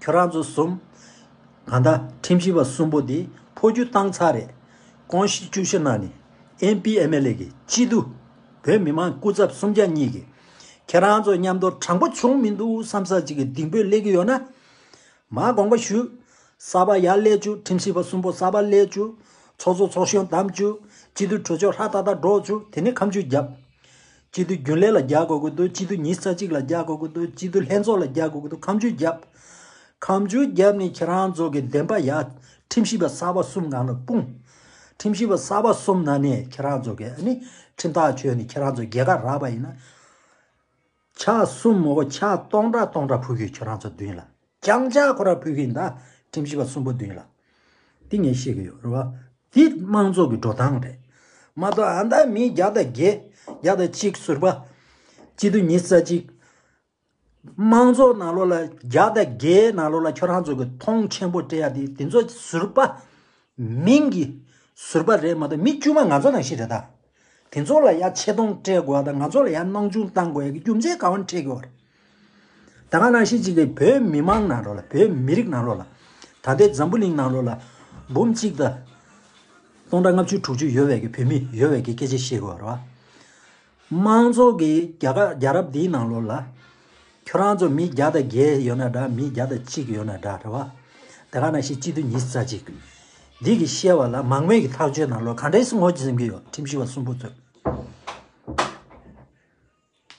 ཁྱོད་རང་ཚོ་གསུམ། གང་ལྟར་ཁྲིམས་ཞིབ་པ་གསུམ་པོ་དེ་འཕོ་འགྱུར་བཏང་ཚར་རེད། Constitution ནང་ནས་M P M L A གི་སྤྱི་འཐུས་བོད་མི་མང་སྐུ་ཚབ་གསུམ་ཆ་གཉིས་ཀྱིས་ཁྱེད་རང་ཚོ་མཉམ་དུ་དྲང་པོ་བྱུང་མི་འདུག་བསམ་ས་ཅིག་གི་ལྡིང་དཔོན་སླེབས་ཀྱི་ཡོད་ན། མ་དགོངས་པ་ཞུ། གསར་པ་ཡར་སླེབས་བཅུག་ཁྲིམས་ཞིབ་པ་གསུམ་པོ་གསར་པ་སླེབས་བཅུག་ཚོགས་གཙོ་ཚོགས་གཞོན་བདམས་བཅུག་སྤྱི་འཐུས་གྲོས་ཆོད་ཧྲ་ཏག་ཏག་འགྲོ་བཅུག་དེ་ནས་ཁ་མཆུ་རྒྱབ། སྤྱི་འཐུས་རྒྱུན་ལས་ལ་རྒྱག་དགོས་ཀྱི་འདུག་སྤྱི་འཐུས་ཉི་ཤུ་རྩ་གཅིག་ལ་རྒྱག་དགོས་ཀྱི་འདུག་སྤྱི་འཐུས་ལྷན་ཚོགས་ལ་རྒྱག་དགོས་ཀྱི་འདུག་ཁ་མཆུ་རྒྱབ། ཁ་མཆུ་རྒྱབ་ནས་ཁྱེད་རང་ཚོ་གི་བདེན་པ་ཡ་ཁྲིམས་ཞིབ་པ་གསར་པ་གསུམ་སྒང་ལ་སྤུངས། ཁྲིམས་ཞིབ་པ་གསར་པ་གསུམ་ནང་ནས་ཁྱེད་རང་ཚོ་གི་ཨ་ནི་ཁྲིམས་ཐག་གཅོད་ནས་ཁྱེད་རང་ཚོ་རྒྱལ་ཁ་རག་པ་ཡིན་ན། ཕྱག་གསུམ་མོ་ཕྱག་སྟོང་ཕྲག་སྟོང་ཕྲག་ཕུལ་གྱི་ཁྱེད་རང་ཚོ་མདུན་ལ། རྐྱང་ཕྱག་ཁོ་ར་ཕུལ་གྱི་ཡིན་ད། ཁྲིམས་ཞིབ་པ་གསུམ་པོ་མདུན་ལ། འདི་ངས་བཤད་ཀྱི་ཡོད་རེད་བ། འདི་དམངས་གཙོ་གི་འགྲོ་སྟངས་རེད། མ་གཏོགས་ཨ་ད་མི་བརྒྱ་དང་བརྒྱད། བརྒྱ་དང་གཅིག་ཟུར་པ། སྤྱི་འཐུས་ཉི་ཤུ་རྩ་གཅིག་དམངས་གཙོ་ནང་ལོགས་ལ་བརྒྱ་དང་བརྒྱད་ནང་ལོགས་ལ་ཁྱོད་རང་ཚོ་གི་མཐོང་ཆེན་པོ་སྤྲད་ཡ་དེ་དེ་ཚོ་ཟུར་པ། མིང་གི་ཟུར་པ་རེད་མ་གཏོགས་མི་དཀྱུས་མ་ང་ཚོ་ནང་བཞིན་རེད་ད། དེ་ཚོ་ལ་ཡ་ཆེ་མཐོང་སྤྲད་དགོས་ཡ་དང་ང་ཚོ་ལ་ཡ་སྣང་ཆུང་བཏང་དགོས་ཡ་གི་རྒྱུ་མཚན་ག་བ་ནས་འཕྲད་ཀྱི་ཡོད་རེད། ད་ག་ནང་བཞིན་གཅིག་གི་བོད་མི་མང་ནང་ལོགས་ལ་བོད་མི་རིགས་ནང་ལོགས་ལ། ད་ལྟའི་འཛམ་བུ་གླིང་ནང་ལོགས་ལ་འབུམ་གཅིག་དང་སྟོང་ཕྲག་ལྔ་བཅུ་དྲུག་ཅུ་ཡོད་པའི་གི་བོད་མི་ཡོད་པའི་གི་སྐད་ཆ་བཤད་དགོས་རེད་བ། དམངས་གཙོ་གི་རྒྱ་གར་རྒྱལ་རབས་འདིའི་ནང་ལོགས་ལ། ཁྱོད་རང་ཚོ་མི་བརྒྱ་དང་བརྒྱད་ཡོད་ན་འདྲ་མི་བརྒྱ་དང་གཅིག་ཡོད་ན་འདྲ་རེད་བ། དེ་ག་ནང་བཞིན་སྤྱི་འཐུས་ཉི་ཤུ་རྩ་གཅིག་འདི་གི་བཤད་པ་ལ་མང་མོས་ཀྱི་ཐག་གཅོད་ནང་ལོགས་ག་འདྲས་སེ་ངོ་འཛིན་གྱི་ཡོད་ཁྲིམས་ཞིབ་པ་གསུམ་པོ་ཚོས།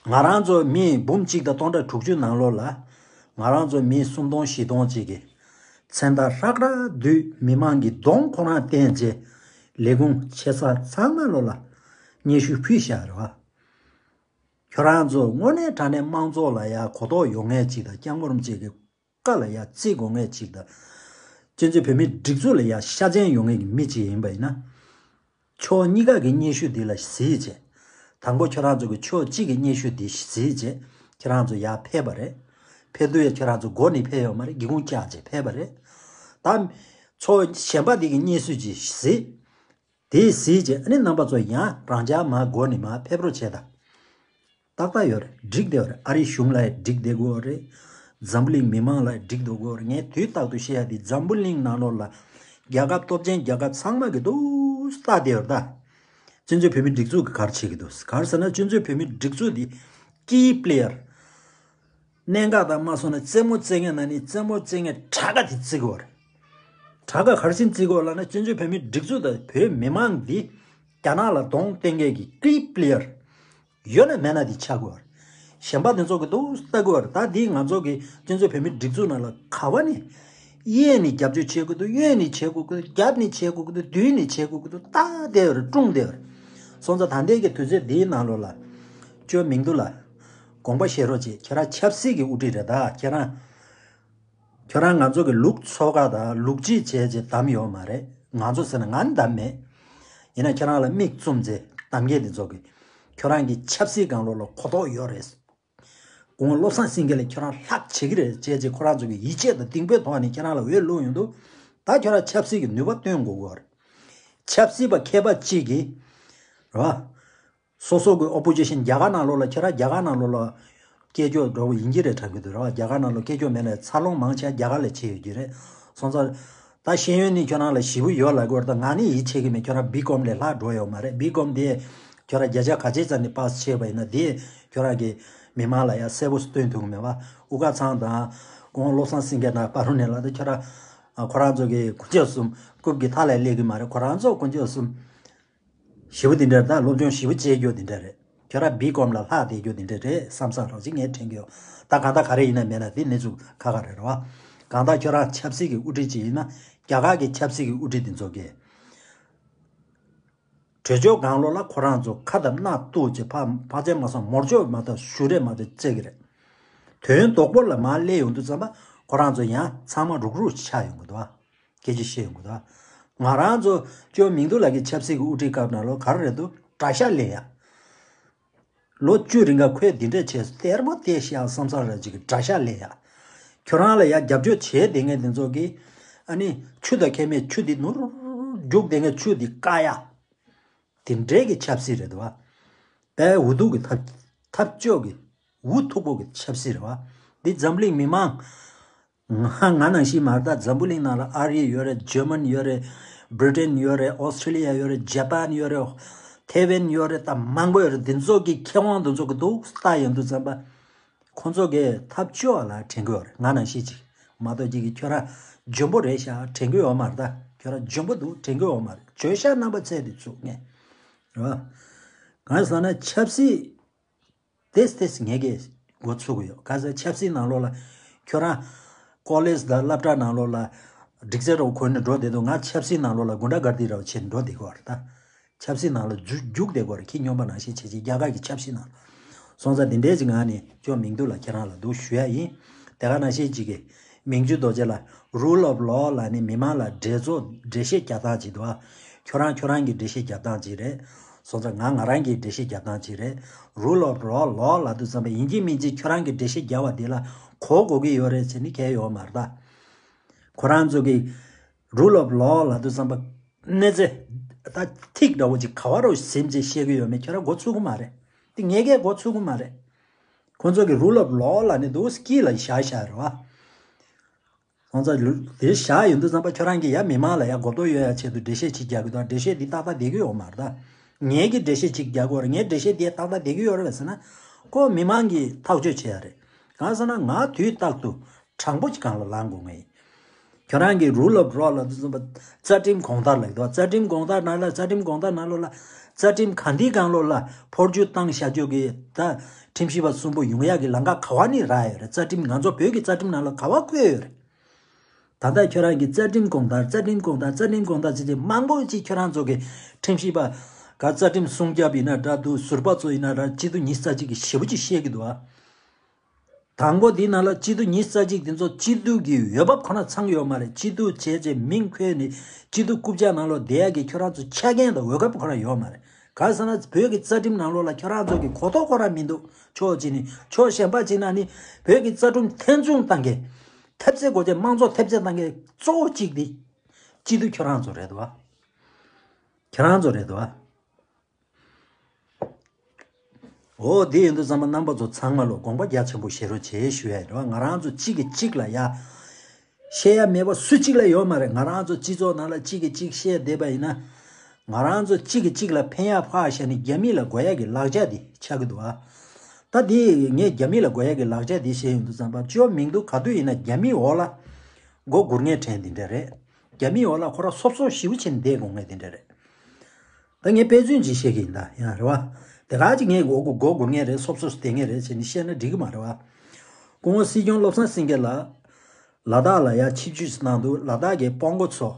ང་རང་ཚོ་མི་འབུམ་གཅིག་དང་སྟོང་ཕྲག་དྲུག་ཅུ་ནང་ལོགས་ལ། ང་རང་ཚོ་མི་སུམ་སྟོང་བཞི་སྟོང་ཅིག་གིས། མཚན་རྟགས་ཧྲག་ཧྲག་བསྡུས་མི་མང་གི་གདོང་ཁོ་རང་བསྟན་རྗེས། ལས་ཁུངས་ཆེ་ས་ཚང་མ་ལོ་ལ་སྙན་ཞུ་ཕུལ་བཞག་རེད་བ། ཁྱོད་རང་ཚོ་དངོས་གནས་དྲང་གནས་དམངས་གཙོ་ལ་ཡ་གོ་རྟོགས་ཡོད་མཁན་ཅིག་དང་སྐྱབས་མགོན་ཅིག་གི་བཀའ་ལ་ཡ་བརྩི་དགོས་མཁན་ཅིག་དང་། སྤྱི་ཚོགས་བོད་མིའི་སྒྲིག་འཛུགས་ལ་ཡ་ཤ་ཚན་ཡོད་མཁན་གྱི་མི་ཅིག་ཡིན་པ་ཡིན་ན། ཕྱོགས་གཉིས་ཀ་གི་སྙན་ཞུ་འདི་ལ་གཟིགས་བྱས། དང་པོ་ཁྱོད་རང་ཚོ་གི་ཕྱོགས་གཅིག་གི་སྙན་ཞུ་འདི་གཟིགས་བྱས། ཁྱོད་རང་ཚོ་ཡར་ཕེབས་པ་རེད། ཕེབས་དུས་ཡ་ཁྱོད་རང་ཚོ་མགོ་ནས་ཕེབས་ཡོད་མ་རེད། སྒེའུ་ཁུང་བཅག་བྱས་ཕེབས་པ་རེད། ད། ཕྱོགས་གཞན་པ་འདི་གི་སྙན་ཞུ་ཅིག་གཟིགས། དེ་གཟིགས་བྱས་ཨ་ནི་རྣམ་པ་ཚོ་ཡང་རང་ཅག་མར་མགོ་ནས་མར་ཕེབས་རོགས་བྱས་དང་། ཏག་ཏག་ཡོད་རེད། འགྲིག་བསྡད་ཡོད་རེད། ཨ་རིའི་གཞུང་ལ་ཡང་འགྲིག་བསྡད་དགོས་རེད། འཛམ་བུ་གླིང་མི་མང་ལ་ཡང་འགྲིག་འགྲོ་དགོས་རེད། ངས་དུས་རྟག་ཏུ་བཤད་ཡ་དེ་འཛམ་བུ་གླིང་ནང་ལོགས་ལ་རྒྱལ་ཁབ་སྟོབས་ཆེན་རྒྱལ་ཁབ་ཚང་མ་གི་འདུག་ལྟ་བསྡད་ཡོད་རེད་ད། སྤྱི་ཚོགས་བོད་མིའི་སྒྲིག་འཛུགས་ཀྱི་ག་རེ་བྱེད་ཀྱི་འདུག་ག་རེ་ཟེར་ན་སྤྱི་ཚོགས་བོད་མིའི་སྒྲིག་འཛུགས་འདི་ཀི་པི་ལེ་ཡར། གནད་འགག་དང་མ་སོང་ན་རྩེད་མོ་རྩེ་མཁན་ན་ནི་རྩེད་མོ་རྩེ་མཁན་དྲག་ག་དེ་བརྩི་དགོས་རེད། དྲག་ག་ག་རེ་བྱས་བརྩི་དགོས་ལབ་ན་སྤྱི་ཚོགས་བོད་མིའི་སྒྲིག་འཛུགས་དང་བོད་མི་མང་འདི་རྒྱ་ནག་ལ་གདོང་བསྟན་མཁན་གྱི་ཀི་པི་ལེ་ཡར་ཡོད་ན་མེད་ན་དེ་ཆགས་དགོས་རེད། གཞན་པ་དེ་ཚོ་གི་འདུག་ལྟ་དགོས་རེད། ད་འདི་ང་ཚོ་གི་སྤྱི་ཚོགས་བོད་མིའི་སྒྲིག་འཛུགས་ནང་ལ་ག་བ་ནས་གཡས་ནས་རྒྱབ་སྐྱོར་བྱེད་དགོས་འདུག་གཡོན་ནས་བྱེད་དགོས་ཀྱི་འདུག་རྒྱབ་ནས་བྱེད་དགོས་ཀྱི་འདུག་མདུན་ནས་བྱེད་དགོས་ཀྱི་འདུག་ལྟ་བསྡད་ཡོད་རེད། སྲུང་བསྡད་ཡོད་རེད། སོང་ཙང་ད་ལྟའི་གི་དུས་ཚོད་འདིའི་ནང་ལོགས་ལ་ཅོ་མིང་དུ་ལ་དགོངས་པ་བཞེས་རོགས་བྱེད། ཁྱེད་རང་ཆབ་སྲིད་ཀྱི་དབུ་ཁྲིད་རེད་ད། ཁྱེད་རང་ཁྱོད་རང་ང་ཚོ་གི་ལུག་འཚོ་ཁ་དང་ལུག་རྗེས་བྱས་རྗེས་བདམས་ཡོད་མ་རེད། ང་ཚོ་ཟེར་ན་ང་ནི་བདམས་མེད། ཡིན་ན་ཁྱེད་རང་ལ་མིག་བཙུམ་རྗེས་བདམས་མཁན་དེ་ཚོ་གི་ཁྱོད་རང་གི་ཆབ་སྲིད་སྒང་ལོགས་ལ་གོ་རྟོགས་ཡོད་རེད། དགུང་ལོ་བློ་བཟང་སེང་གེ་ལས་ཁྱོད་རང་ལྷག་བྱེད་ཀྱི་རེད་བྱས་རྗེས་ཁོ་རང་ཚོ་གི་ཡིད་ཆེས་དང་གདེང་འབོད་ཐོག་ནས་ཁྱེད་རང་ལ་འོས་བླུགས་ཡོང་དུས། ད་ཁྱོད་རང་ཆབ་སྲིད་ཀྱི་ནུས་པ་སྟོན་དགོས་ཀྱི་ཡོད་རེད། ཆབ་སྲིད་པ་མཁས་པ་གཅིག་གིས། རེད་བ། སོ་སོ་གི་ཨོ་པོ་ཟི་ཤན་རྒྱ་གར་ནང་ལོགས་ལ་ཁྱེད་རང་རྒྱ་གར་ནང་ལོགས་ལ་སྐད་སྒྱུར་འགྲོ་བ་ཡིན་གྱི་རེད་དྲན་གྱི་འདུག་རེད་བ། རྒྱ་གར་ནང་ལོགས་སྐད་སྒྱུར་མེད་ན་འཚར་ལོངས་མང་ཆེ་རྒྱ་གར་ལ་བྱས་ཡོད་ཀྱི་རེད། སོང་ཙང་། ད་ཤེས་ཡོན་ནི་ཁྱོད་རང་ལ་ཞེ་པོ་ཡོད་ལབ་ཀྱི་ཡོད་རེད། ད་ང་ནི་ཡིད་ཆེས་ཀྱི་མེད། ཁྱོད་རང་བི་ཀོམ་ལས་ལྷག་འགྲོ་ཡོད་མ་རེད། བི་ཀོམ་དེ་ཁྱོད་རང་བརྒྱ་ཆ་ག་ཚོད་ཙམ་ནས་པཱ་སི་བྱས་པ་ཡིན་ན་དེ་ཁྱོད་རང་གི་མི་མང་ལ་ཡང་གསལ་པོ་སྟོན་ཐུབ་ཀྱི་མེད་བ། དབུ་དཀར་ཚང་དང་སྐུ་ངོ་བློ་བཟང་སེང་གེ་དང་བར་དུ་ནས་ལ་དེ་ཁྱོད་རང་ཁོ་རང་ཚོ་གི་དཀོན་མཆོག་གསུམ་རྐུབ་ཀྱི་མཐའ་ལ་སླེབས་ཀྱི་མ་རེད། ཁོ་རང་ཚོ་དཀོན་མཆོག་གསུམ། ཞེ་པོ་དེ་འདྲ་ད་སློབ་སྦྱོང་ཞེ་པོ་བྱེད་རྒྱུ་དེ་འདྲ་རེད། ཁྱོད་རང་བི་ཀོམ་ལ་ལྷག་བསྡད་རྒྱུ་དེ་འདྲ་རེད་བསམ་བསམ་རོགས་ཅིག་ངས་དྲན་གྱི་ཡོད། ད་གང་ལྟར་ག་རེ་ཡིན་ན་མེད་ན་དེ་གནས་ཚུལ་ཁག་ཁག་རེད་རེད་བ། གང་ལྟར་ཁྱོད་རང་ཆབ་སྲིད་ཀྱི་དབུ་ཁྲིད་ཅིག་ཡིན་ན་རྒྱ་གར་གྱི་ཆབ་སྲིད་ཀྱི་དབུ་ཁྲིད་དེ་ཚོ་གིས་ བྲོས་བྱོལ་སྒང་ལོགས་ལ་ཁོ་རང་ཚོ་ཁ་དང་སྣ་གཏུགས་བྱས་ཕ་ཕ་ཆེན་མ་སོང་མོར་ཆོག་མ་ཐག་ཞུ་རེ་མ་ཐག་བརྩེ་གི་རེད། དོན་ལྡོག་པོ་ལ་མར་སླེབས་ཡོང་དུས་ཙམ་པ་ཁོ་རང་ཚོ་ཡང་ཚང་མ་རུག་རུག་ཆགས་ཡོང་གི་འདུག་བ། སྐད་ཆ་བཤད་ཡོང་གི་འདུག་བ། ང་རང་ཚོ་ཅོ་མིང་དུ་ལ་གི་ཆབ་སྲིད་ཀྱི་དབུ་ཁྲིད་སྐབས་ནང་ལོ་ག་རེ་རེད་འདུག་གྲྭ་ཤག་ལེན་ཡ། ལོ་བཅུ་རིང་ག་ཁོས་འདི་འདྲས་བྱས་སྟེར་མོ་སྟེར་ཤག་བསམ་ས་ར་ཅིག་གི་གྲྭ་ཤག་ལེན་ཡ། ཁྱོད་རང་ལ་ཡ་རྒྱབ་སྐྱོར་བྱས་བསྡད་མཁན་དེ་ཚོ་གི་ཨ་ནི་ཆུ་དང་ཁྱད་མེད་ཆུ་འདི་ནུར་རྒྱུག་བསྡད་མཁན་ཆུ་འདི་བཀག་ཡ། དེ་འདྲའི་གི་ཆབ་སྲིད་རེད་འདུག་བ། དཔེ་འུ་ཐུག་གི་ཐབས་ཐབས་སྐྱོ་གི་འུ་ཐུག་པོ་གི་ཆབ་སྲིད་རེད་བ། འདི་འཛམ་གླིང་མི་མང་ང་ང་ནང་བཞིན་མ་རེད་ད། འཛམ་བུ་གླིང་ནང་ལ་ཨ་རི་ཡོད་རེད། ཇར་མན་ཡོད་རེད། བྷི་རི་ཊན་ཡོད་རེད། ཨོ་སི་ཊྲེ་ལི་ཡ་ཡོད་རེད། ཇ་པན་ཡོད་རེད། ཐེ་ཝན་ཡོད་རེད། ད་མང་པོ་ཡོད་རེད། འདི་ཚོ་གི་མཁས་དབང་འདི་ཚོ་གི་འདུག་ལྟ་ཡོང་དུས་ཙམ་པ། ཁོང་ཚོ་གིས་ཐབས་སྐྱོ་བ་ལ་དྲན་གི་ཡོད་རེད། ང་ནང་བཞིན་ཅིག་མ་གཏོགས་ཅིག་གིས་ཁྱོད་རང་འཇོན་པོ་རེད་ཤག་དྲན་གི་ཡོད་མ་རེད་ད། ཁྱོད་རང་འཇོན་པོ་འདུག་དྲན་གི་ཡོད་མ་རེད། བརྗོད་བྱ་རྣམ་པ་ཚད་དེ་ཚུགས་ངེས་རེད་བ། གང་ཟེར་ན་ཆབ་སྲིད་ཏེས་ཏེས་ངེད་ཀྱིས་འགོ་ཚུགས་གི་ཡོད། གང་ཟེར་ཆབ་སྲིད་ནང་ལོགས་ལ་ཁྱོད་རང་ཀོ་ལེཇ་དང་སློབ་གྲྭ་ནང་ལོགས་ལ་སྒྲིག་རྩེ་རོགས་གོན་ནས་འགྲོ་བསྡད་འདུག་ང་ཆབ་སྲིད་ནང་ལོགས་ལ་གུན་ཌ་གར་དི་རོགས་བྱས་ནས་འགྲོ་བསྡད་ཀྱི་ཡོད་རེད་ད། ཆབ་སྲིད་ནང་ལ་རྒྱུག་རྒྱུག་བསྡད་དགོས་རེད། ཁྱི་སྨྱོན་པ་ནང་བཞིན་བྱས་བྱས་རྒྱ་གར་གྱི་ཆབ་སྲིད་ནང་ལ། སོང་ཙང་དེ་འདྲའི་ཅིག་ངང་ནས་ཅོ་མིང་དུ་ལ་ཁྱེད་རང་ལ་འདུག་ཞུ་ཡ་ཡིན། དེ་ག་ནང་བཞིན་ཅིག་གི་མིང་ཅུ་རྡོ་རྗེ་ལ་Rule of Law ལ་ནི་མི་མང་ལ་འགྲེལ་ཚོགས་འགྲེལ་བཤད་རྒྱག་སྟངས་ཅིག་འདུག་ཨ། ཁྱོད་རང་ཁྱོད་རང་གི་འགྲེལ་བཤད་རྒྱག་སྟངས་ཅིག་རེད། སོང་ཙང་ང་ང་རང་གི་འགྲེལ་བཤད་རྒྱག་སྟངས་ཅིག་རེད། Rule of Law ལབ་དུས་ཙམ་པ་ཡིན་གཅིག་མིན་གཅིག་ཁྱོད་རང་གི་འགྲེལ་བཤད་རྒྱག་པ་འདི་ལ་གོ་དགོས་ཀྱི་ཡོད་རེད་ཟེར་ནི་གལ་ཡོད་མ་རེད་ད། ཁོ་རང་ཚོ་གི་Rule of Law ལབ་དུས་ཙམ་པ་གནས་ཚད་ད་ཐིག་འདྲ་བོ་ཅིག་ག་བ་རུ་ཟིན་ཅེས་བཤད་ཀྱི་ཡོད་མེད་ཁྱོད་རང་མགོ་ཚོས་ཀྱི་མ་རེད། དེ་ངས་ཀྱང་མགོ་ཚོས་ཀྱི་མ་རེད། ཁོང་ཚོ་གི་Rule of Law ལབ་ནི་འདུག་སྐྱིད་ལ་བཞག་བཞག་རེད་བ། ཁོང་ཚོ་ལུ་དེ་བཞག་ཡོང་དུས་ཙམ་པ་ཁྱོད་རང་གིས་ཡ་མི་མང་ལ་ཡ་གོ་རྟོགས་ཡོད་ཡ་ཆེད་དུ་འགྲེལ་བཤད་ཅིག་རྒྱག་གི་འདུག་འགྲེལ་བཤད་འདི་ཏག་ཏག་བསྡད་ཀྱི་ཡོད་མ་རེད་ད། ངས་ཀྱི་འགྲེལ་བཤད་ཅིག་རྒྱག་དགོས་རེད། ངའི་འགྲེལ་བཤད་འདི་ཏག་ཏག་བསྡད་ཀྱི་ཡོད་རེད་ཟེར་ན། ཁོ་མི་མང་གིས་ཐག་གཅོད་བྱེད་ཡ་རེད། གང་ཟེར་ན་ང་དུས་རྟག་ཏུ་དྲང་པོ་ཅིག་སྒང་ལ་ལངས་དགོས་ངེས་ཡིན། ཁྱོད་རང་གི་Rule of Law ལབ་དུས་ཙམ་པ་རྩ་ཁྲིམས་གོང་ལྟར་ལབ་འདུག་རྩ་ཁྲིམས་གོང་ལྟར་ནང་ལ་རྩ་ཁྲིམས་གོང་ལྟར་ནང་ལོགས་ལ་རྩ་ཁྲིམས་གང་དེའི་སྒང་ལོགས་ལ་འཕོ་འགྱུར་བཏང་བཞག་རྒྱུ་གི་ད་ཁྲིམས་ཞིབ་པ་གསུམ་པོ་ཡོང་ཡག་གི་ལམ་ཁ་ག་བ་ནས་རག་ཡོད་རེད། རྩ་ཁྲིམས་ང་ཚོ་བོད་ཀྱི་རྩ་ཁྲིམས་ནང་ལ་ག་བ་བཀོད་ཡོད་རེད། ད་ལྟ་ཁྱོད་རང་གི་རྩ་ཁྲིམས་གོང་ལྟར་རྩ་ཁྲིམས་གོང་ལྟར་རྩ་ཁྲིམས་གོང་ལྟར་ཟེར་ཏེ་མང་པོ་ཅིག་ཁྱོད་རང་ཚོ་གི་ཁྲིམས་ཞིབ་པ་ག་རྩ་ཁྲིམས་སྲུང་སྐྱོབ་ཡིན་ན་འདྲ་འདུག་ཟུར་པ་ཚོ་ཡིན་ན་འདྲ་སྤྱི་འཐུས་ཉི་ཤུ་རྩ་གཅིག་གི་ཞེ་པོ་ཅིག་བཤད་ཀྱི་འདུག་ཨ། དང་པོ་འདི་ནང་ལ་སྤྱི་འཐུས་ཉི་ཤུ་རྩ་གཅིག་འདི་ཚོ་སྤྱི་འཐུས་ཀྱི་འོས་བབ་ཁོ་ན་ཚང་ཡོད་མ་རེད། སྤྱི་འཐུས་བྱས་རྗེས་མིང་འཁོད་ནས་སྤྱི་འཐུས་རྐུབ་བཀྱག་ནང་ལོགས་བསྡད་ཡག་གི་ཁྱོད་རང་ཚོ་ཆ་རྐྱེན་དང་འོས་བབ་ཁོ་རང་ཡོད་མ་རེད། གང་ཟེར་ན་བོད་ཀྱི་རྩ་ཁྲིམས་ནང་ལོགས་ལ་ཁྱོད་རང་ཚོ་གི་གོ་རྟོགས་ཁོ་རང་མི་འདུག་ཕྱོགས་གཅིག་ནས་ཕྱོགས་གཞན་པ་གཅིག་ན་ནི་བོད་ཀྱི་རྩ་ཁྲིམས་འཐེན་བྱུང་བཏང་མཁན་ཐེབས་རྩའི་སྒོ་ནས་དམངས་གཙོ་ཐེབས་རྩ་བཏང་མཁན་གཙོ་བོ་གཅིག་འདི་སྤྱི་འཐུས་ཁྱོད་རང་ཚོ་རེད་དོ། ཁྱོད་རང་ཚོ་རེད་དོ། འོ་དེ་ཡིན་དུས་ཙམ་པ་རྣམ་པ་ཚོ་ཚང་མ་ལོ་དགོངས་པ་རྒྱ་ཆེན་པོ་བཞེས་རོགས་བྱེད་ཞུ་ཡ་རེད་བ། ང་རང་ཚོ་གཅིག་གིས་གཅིག་ལ་ཡ་བཤད་ཡ་མེད་པ་སུ་གཅིག་ལ་ཡོད་མ་རེད། ང་རང་ཚོ་སྤྱི་ཚོགས་ནང་ལ་གཅིག་གིས་གཅིག་བཤད་བསྡད་པ་ཡིན་ན་ང་རང་ཚོ་གཅིག་གིས་གཅིག་ལ་ཕན་ཡ་ཕར་བཞག་ནས་རྒྱ་མི་ལ་དགོས་ཡ་གི་ལག་ཆ་དེ་ཆགས་ཀྱི་འདུག་བ། ད་དེ་ངས་རྒྱ་མི་ལ་དགོས་ཡ་གི་ལག་ཆ་དེ་བཤད་ཡོང་དུས་ཙམ་པ་ཅོ་མིང་དུ་ག་དུས་ཡིན་ན་རྒྱ་མིའི་འོག་ལ་མགོ་སྒུར་ངེས་དྲན་དེ་འདྲ་རེད། རྒྱ་མིའི་འོག་ལ་ཁོ་རང་སོབ་སོབ་ཞེ་པོ་བྱས་ནས་བསྡད་དགོས་ངེས་དེ་འདྲ་རེད། ད་ངས་དཔེ་མཚོན་ཅིག་བཤད་ཀྱི་ཡིན་ད་ཡང་རེད་བ། དེ་ག་ཅིག་ངས་མགོ་སྒུར་མགོ་སྒུར་ངེས་རེད། སོབ་སོབ་བསྡད་ངེས་རེད་ཟེར་ནས་བཤད་ན་འགྲིག་གི་མ་རེད་བ། སྐུ་ངོ་སྲིད་སྐྱོང་བློ་བཟང་སེང་གེ་ལགས་ལ་དྭགས་ལ་ཡ་ཆིབས་བསྒྱུར་གནང་འདུག་ལ་དྭགས་ཀྱི་སྤོ་མགོ་མཚོ།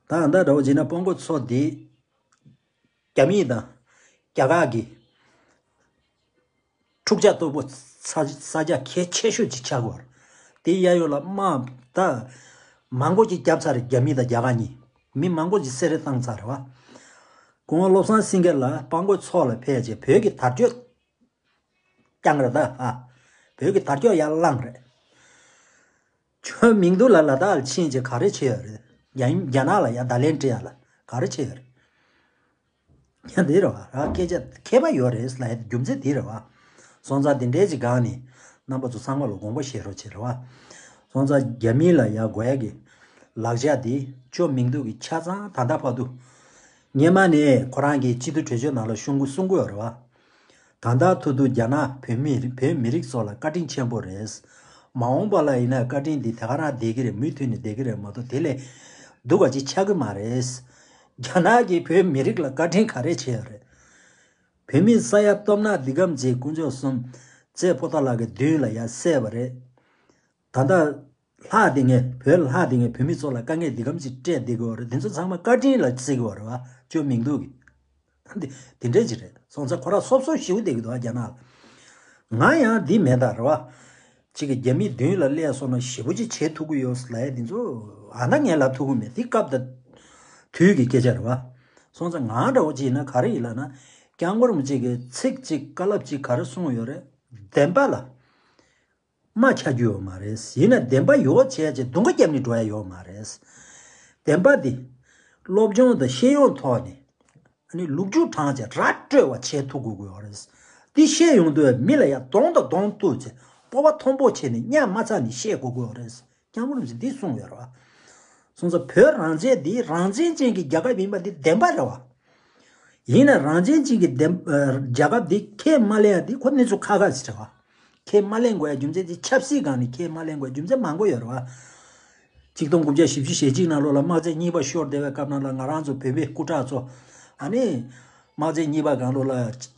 ད་ཨ་ད་འདྲ་བོ་བྱས་ན་སྤོ་མགོ་མཚོ་འདི་རྒྱ་མི་དང་རྒྱ་གར་གྱི་འཁྲུག་ཆ་གཏུག་པོ་ས་ས་ཆ་གལ་ཆེ་ཤོས་ཅིག་ཆགས་ཡོད་རེད། དེ་གཡས་གཡོན་ལ་དམག་ད་མང་པོ་ཅིག་བརྒྱབ་ཚར་རེད། རྒྱ་མི་དང་རྒྱ་གར་གཉིས་མི་མང་པོ་ཅིག་བསད་རེས་བཏང་ཚར་རེད་བ། སྐུ་ངོ་བློ་བཟང་སེང་གེ་ལགས་སྤོ་མགོ་མཚོ་ལ་ཕེབས་རྗེས་བོད་ཀྱི་དར་ལྕོག་བརྐྱངས་རེད་ད་ཨ། བོད་ཀྱི་དར་ལྕོག་ཡར་བླངས་རེད། ཁྱོད་མིང་དུ་ལ་ལ་དྭགས་ལ་ཕྱིན་རྗེས་ག་རེ་བྱས་ཡོད་རེད། རྒྱ་རྒྱ་ནག་ལ་ཡར་བརྡ་ལན་སྤྲད་ཡ་ལ་ག་རེ་བྱས་ཡོད་རེད། ཡང་འདི་རེད་བ། ར་སྐད་ཆ་མཁས་པ་ཡོད་རེད་ལ་ཡ་རྒྱུ་མཚན་འདི་རེད་བ། སོང་ཙང་འདི་འདྲའི་ཅིག་སྒང་ནས་རྣམ་པ་ཚོ་ཚང་མ་ལ་དགོངས་པ་བཞེས་རོགས་བྱེད་རེད་བ། སོང་ཙང་རྒྱ་མི་ལ་ཡ་དགོས་ཡ་གི་ལག་ཆ་འདི་ཅོ་མིང་དུ་གི་ཆ་ཚང་ད་ལྟ་བར་དུ་སྔོན་མ་ནས་ཁོ་རང་གི་སྤྱི་འཐུས་གྲོས་ཆོད་ནང་ལ་གསུང་གི་གསུང་གི་ཡོད་རེད་བ། ད་ལྟ་ཐུག་ཐུག་རྒྱ་ནག་བོད་མི་བོད་མི་རིགས་ཚོ་ལ་བཀའ་དྲིན་ཆེན་པོ་རེད། མ་འོངས་པ་ལ་ཡིན་ན་བཀའ་དྲིན་འདི་དེ་ག་རང་བསྡད་ཀྱི་རེད། མུ་མཐུད་ནས་བསྡད་ཀྱི་རེད་མ་གཏོགས་དེ་ལས་སྡུག་པ་ཅིག་ཆགས་ཀྱི་མ་རེད། རྒྱ་ནག་གིས་བོད་མི་རིགས་ལ་བཀའ་དྲིན་ག་རེ་བྱས་ཡོད་རེད། བོད་མི་ས་ཡ་སྟོབས་ན་འདི་གམ་ཅིག་དཀོན་མཆོག་གསུམ་རྩེ་ཕོ་ཐག་ལག་གི་མདུན་ལ་ཡར་བསད་པ་རེད། ད་ལྟ་ལྷག་དེ་ངས་བོད་ལྷག་དེ་ངས་བོད་མི་ཚོ་ལ་དཀའ་ངལ་འདི་གམ་ཅིག་སྤྲད་བསྡད་ཀྱི་ཡོད་རེད། འདི་ཚོ་ཚང་མ་བཀའ་དྲིན་ལ་བརྩི་གི་ཡོད་རེད་བ། ཅོ་མིང་དུ་གི་འདི་འདི་འདྲས་ཅིག་རེད། སོང་ཙང་ཁོ་རང་སོབ་སོབ་ཞེ་པོ་བསྡད་ཀྱི་འདུག་ཨ། རྒྱ་ནག་ལ། ང་ཡང་འདི་མེད་ད་རེད་བ། གཅིག་གི་རྒྱ་མི་མདུན་ལ་སླེབས་སོང་ན་ཞེ་པོ་ཅིག་བྱེད་ཐུབ་ཀྱི་ཡོད་ལབ་ཡ་འདི་ཚོ་ཨ་ན་ངས་ལབ་ཐུབ་ཀྱི་མེད། འདི་སྐབས་དང་དུས་ཀྱི་སྐད་ཆ་རེད་བ། སོང་ཙང་ང་འདྲ་བོ་ཅིག་ཡིན་ན་ག་རེ་ཡིན་ལབ་ན། སྐྱབས་མགོན་རིན་པོ་ཆེ་གིས་ཚིག་གཅིག་བཀའ་སློབ་གཅིག་ག་རེ་གསུངས་ཡོད་རེད། བདེན་པ་ལ་རྨ་ཆགས་རྒྱུ་ཡོད་མ་རེད། ཡིན་ན་བདེན་པ་ཡོད་བྱས་ཅིག་སྡུག་པ་རྒྱབ་ནས་འགྲོ་ཡ་ཡོད་མ་རེད། བདེན་པ་འདི་སློབ་སྦྱོང་དང་ཤེས་ཡོན་ཐོག་ནས། ཨ་ནི་ལུག་རྒྱུ་དྲངས་བྱས་ར་སྤྲོད་པ་བྱེད་ཐུབ་དགོས་ཀྱི་ཡོད་རེད། འདི་བཤད་ཡོང་དུས་མི་ལ་ཡ་གདོང་དང་གདོང་གཏུགས་བྱས་སྤོབས་པ་མཐོན་པོ་བྱས་ནས་གཉའ་མ་ཚ་ནས་བཤད་དགོས་ཀྱི་ཡོད་རེད། སྐྱབས་མགོན་རིན་པོ་ཆེས་འདི་གསུངས་ཡོད་རེད་བ། སོང་ཙང་བོད་རང་བཙན་འདི་རང་བཙན་ཅན་གྱི་རྒྱལ་ཁབ་ཡིན་པ་འདི་བདེན་པ་རེད་བ། ཡིན་ན་རང་བཙན་ཅན་གྱི་བདེན་ཨ་རྒྱལ་ཁབ་འདི་ཁས་མ་ལེན་ཡ་འདི་ཁོ་གནས་ཚུལ་ཁག་ཁག་ཅིག་རེད་བ། ཁས་མ་ལེན་དགོས་ཡ་རྒྱུ་མཚན་དེ་ཆབ་སྲིད་སྒང་ནས་ཁས་མ་ལེན་དགོས་ཡ་རྒྱུ་མཚན་མང་པོ་ཡོད་རེད་བ། ཆིག་སྟོང་དགུ་བརྒྱ་བཞི་བཅུ་ཞེ་གཅིག་ནང་ལོགས་ལ་དམག་ཆེན་གཉིས་པ་ཤོར་བསྡད་པའི་སྐབས་ནང་ལ་ང་རང་ཚོ་བོད་པའི་སྐུ་དྲག་ཚོ་ཨ་ནི་དམག་ཆེན་གཉིས་པ་སྒང་ལོགས་ལ་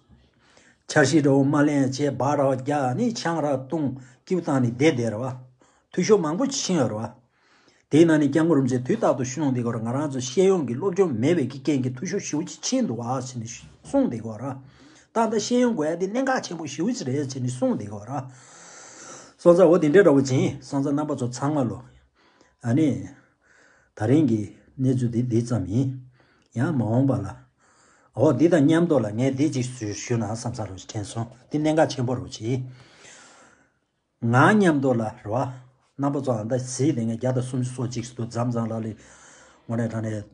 འཆར་གཞི་འདྲ་བོ་མ་ལེན་བྱས་འབའ་ར་བ་རྒྱག་ཨ་ནི་ཆང་ར་བཏུང་སྐྱིབས་བཏང་ནས་བསྡད་བསྡད་རེད་བ། འཐུས་ཤོར་མང་པོ་ཕྱིན་ཡོད་རེད་བ། དེའི་ནང་ནས་སྐྱབས་མགོན་རིན་པོ་ཆེ་དུས་རྟག་ཏུ་གསུངས་བསྡད་ཀྱི་ཡོད་རེད། ང་རང་ཚོ་ཤེས་ཡོན་གྱི་སློབ་སྦྱོང་མེད་པའི་གི་རྐྱེན་གྱིས་འཐུས་ཤོར་ཞེ་པོ་ཅིག་ཕྱིན་འདུག་བ་ཟེར་ནས་གསུངས་བསྡད་ཀྱི་ཡོད་རེད། ད་ལྟ་ཤེས་ཡོན་དགོས་ཡ་དེ་གནད་འགག་ཆེན་པོ་ཞེ་པོ་ཅིག་རེད་ཟེར་ནས་གསུངས་བསྡད་ཀྱི་ཡོད་རེད། སོང་ཙང་འོ་དེ་འདྲའི་འདྲ་བོ་ཅིག་ཡིན། སོང་ཙང་རྣམ་པ་ཚོ་ཚང་མ་ལོ། ཨ་ནི། ད་རིང་གི་གནས་ཚུལ་འདི་འདི་ཙམ་ཡིན། ཡང་མ་འོངས་པ་ལ། འོ་འདི་དང་མཉམ་དུ་ལ་ངས་འདི་ཅིག་ཞུ་ཞུ་ན་བསམ་ས་རུ་དྲན་སོང་། འདི་གནད་འགག་ཆེན་པོ་རུ་ཅིག་ང་མཉམ་དུ་ལ་རེད་བ། རྣམ་པ་ཚོ་ཨ་ད་གཟིགས་དེ་ངས་བརྒྱ་དང་སུམ་ཅུ་སོ་གཅིག་འདུག་མཚམས་མཚམས་ལ་ལི། དངོས་གནས་དྲང་གནས་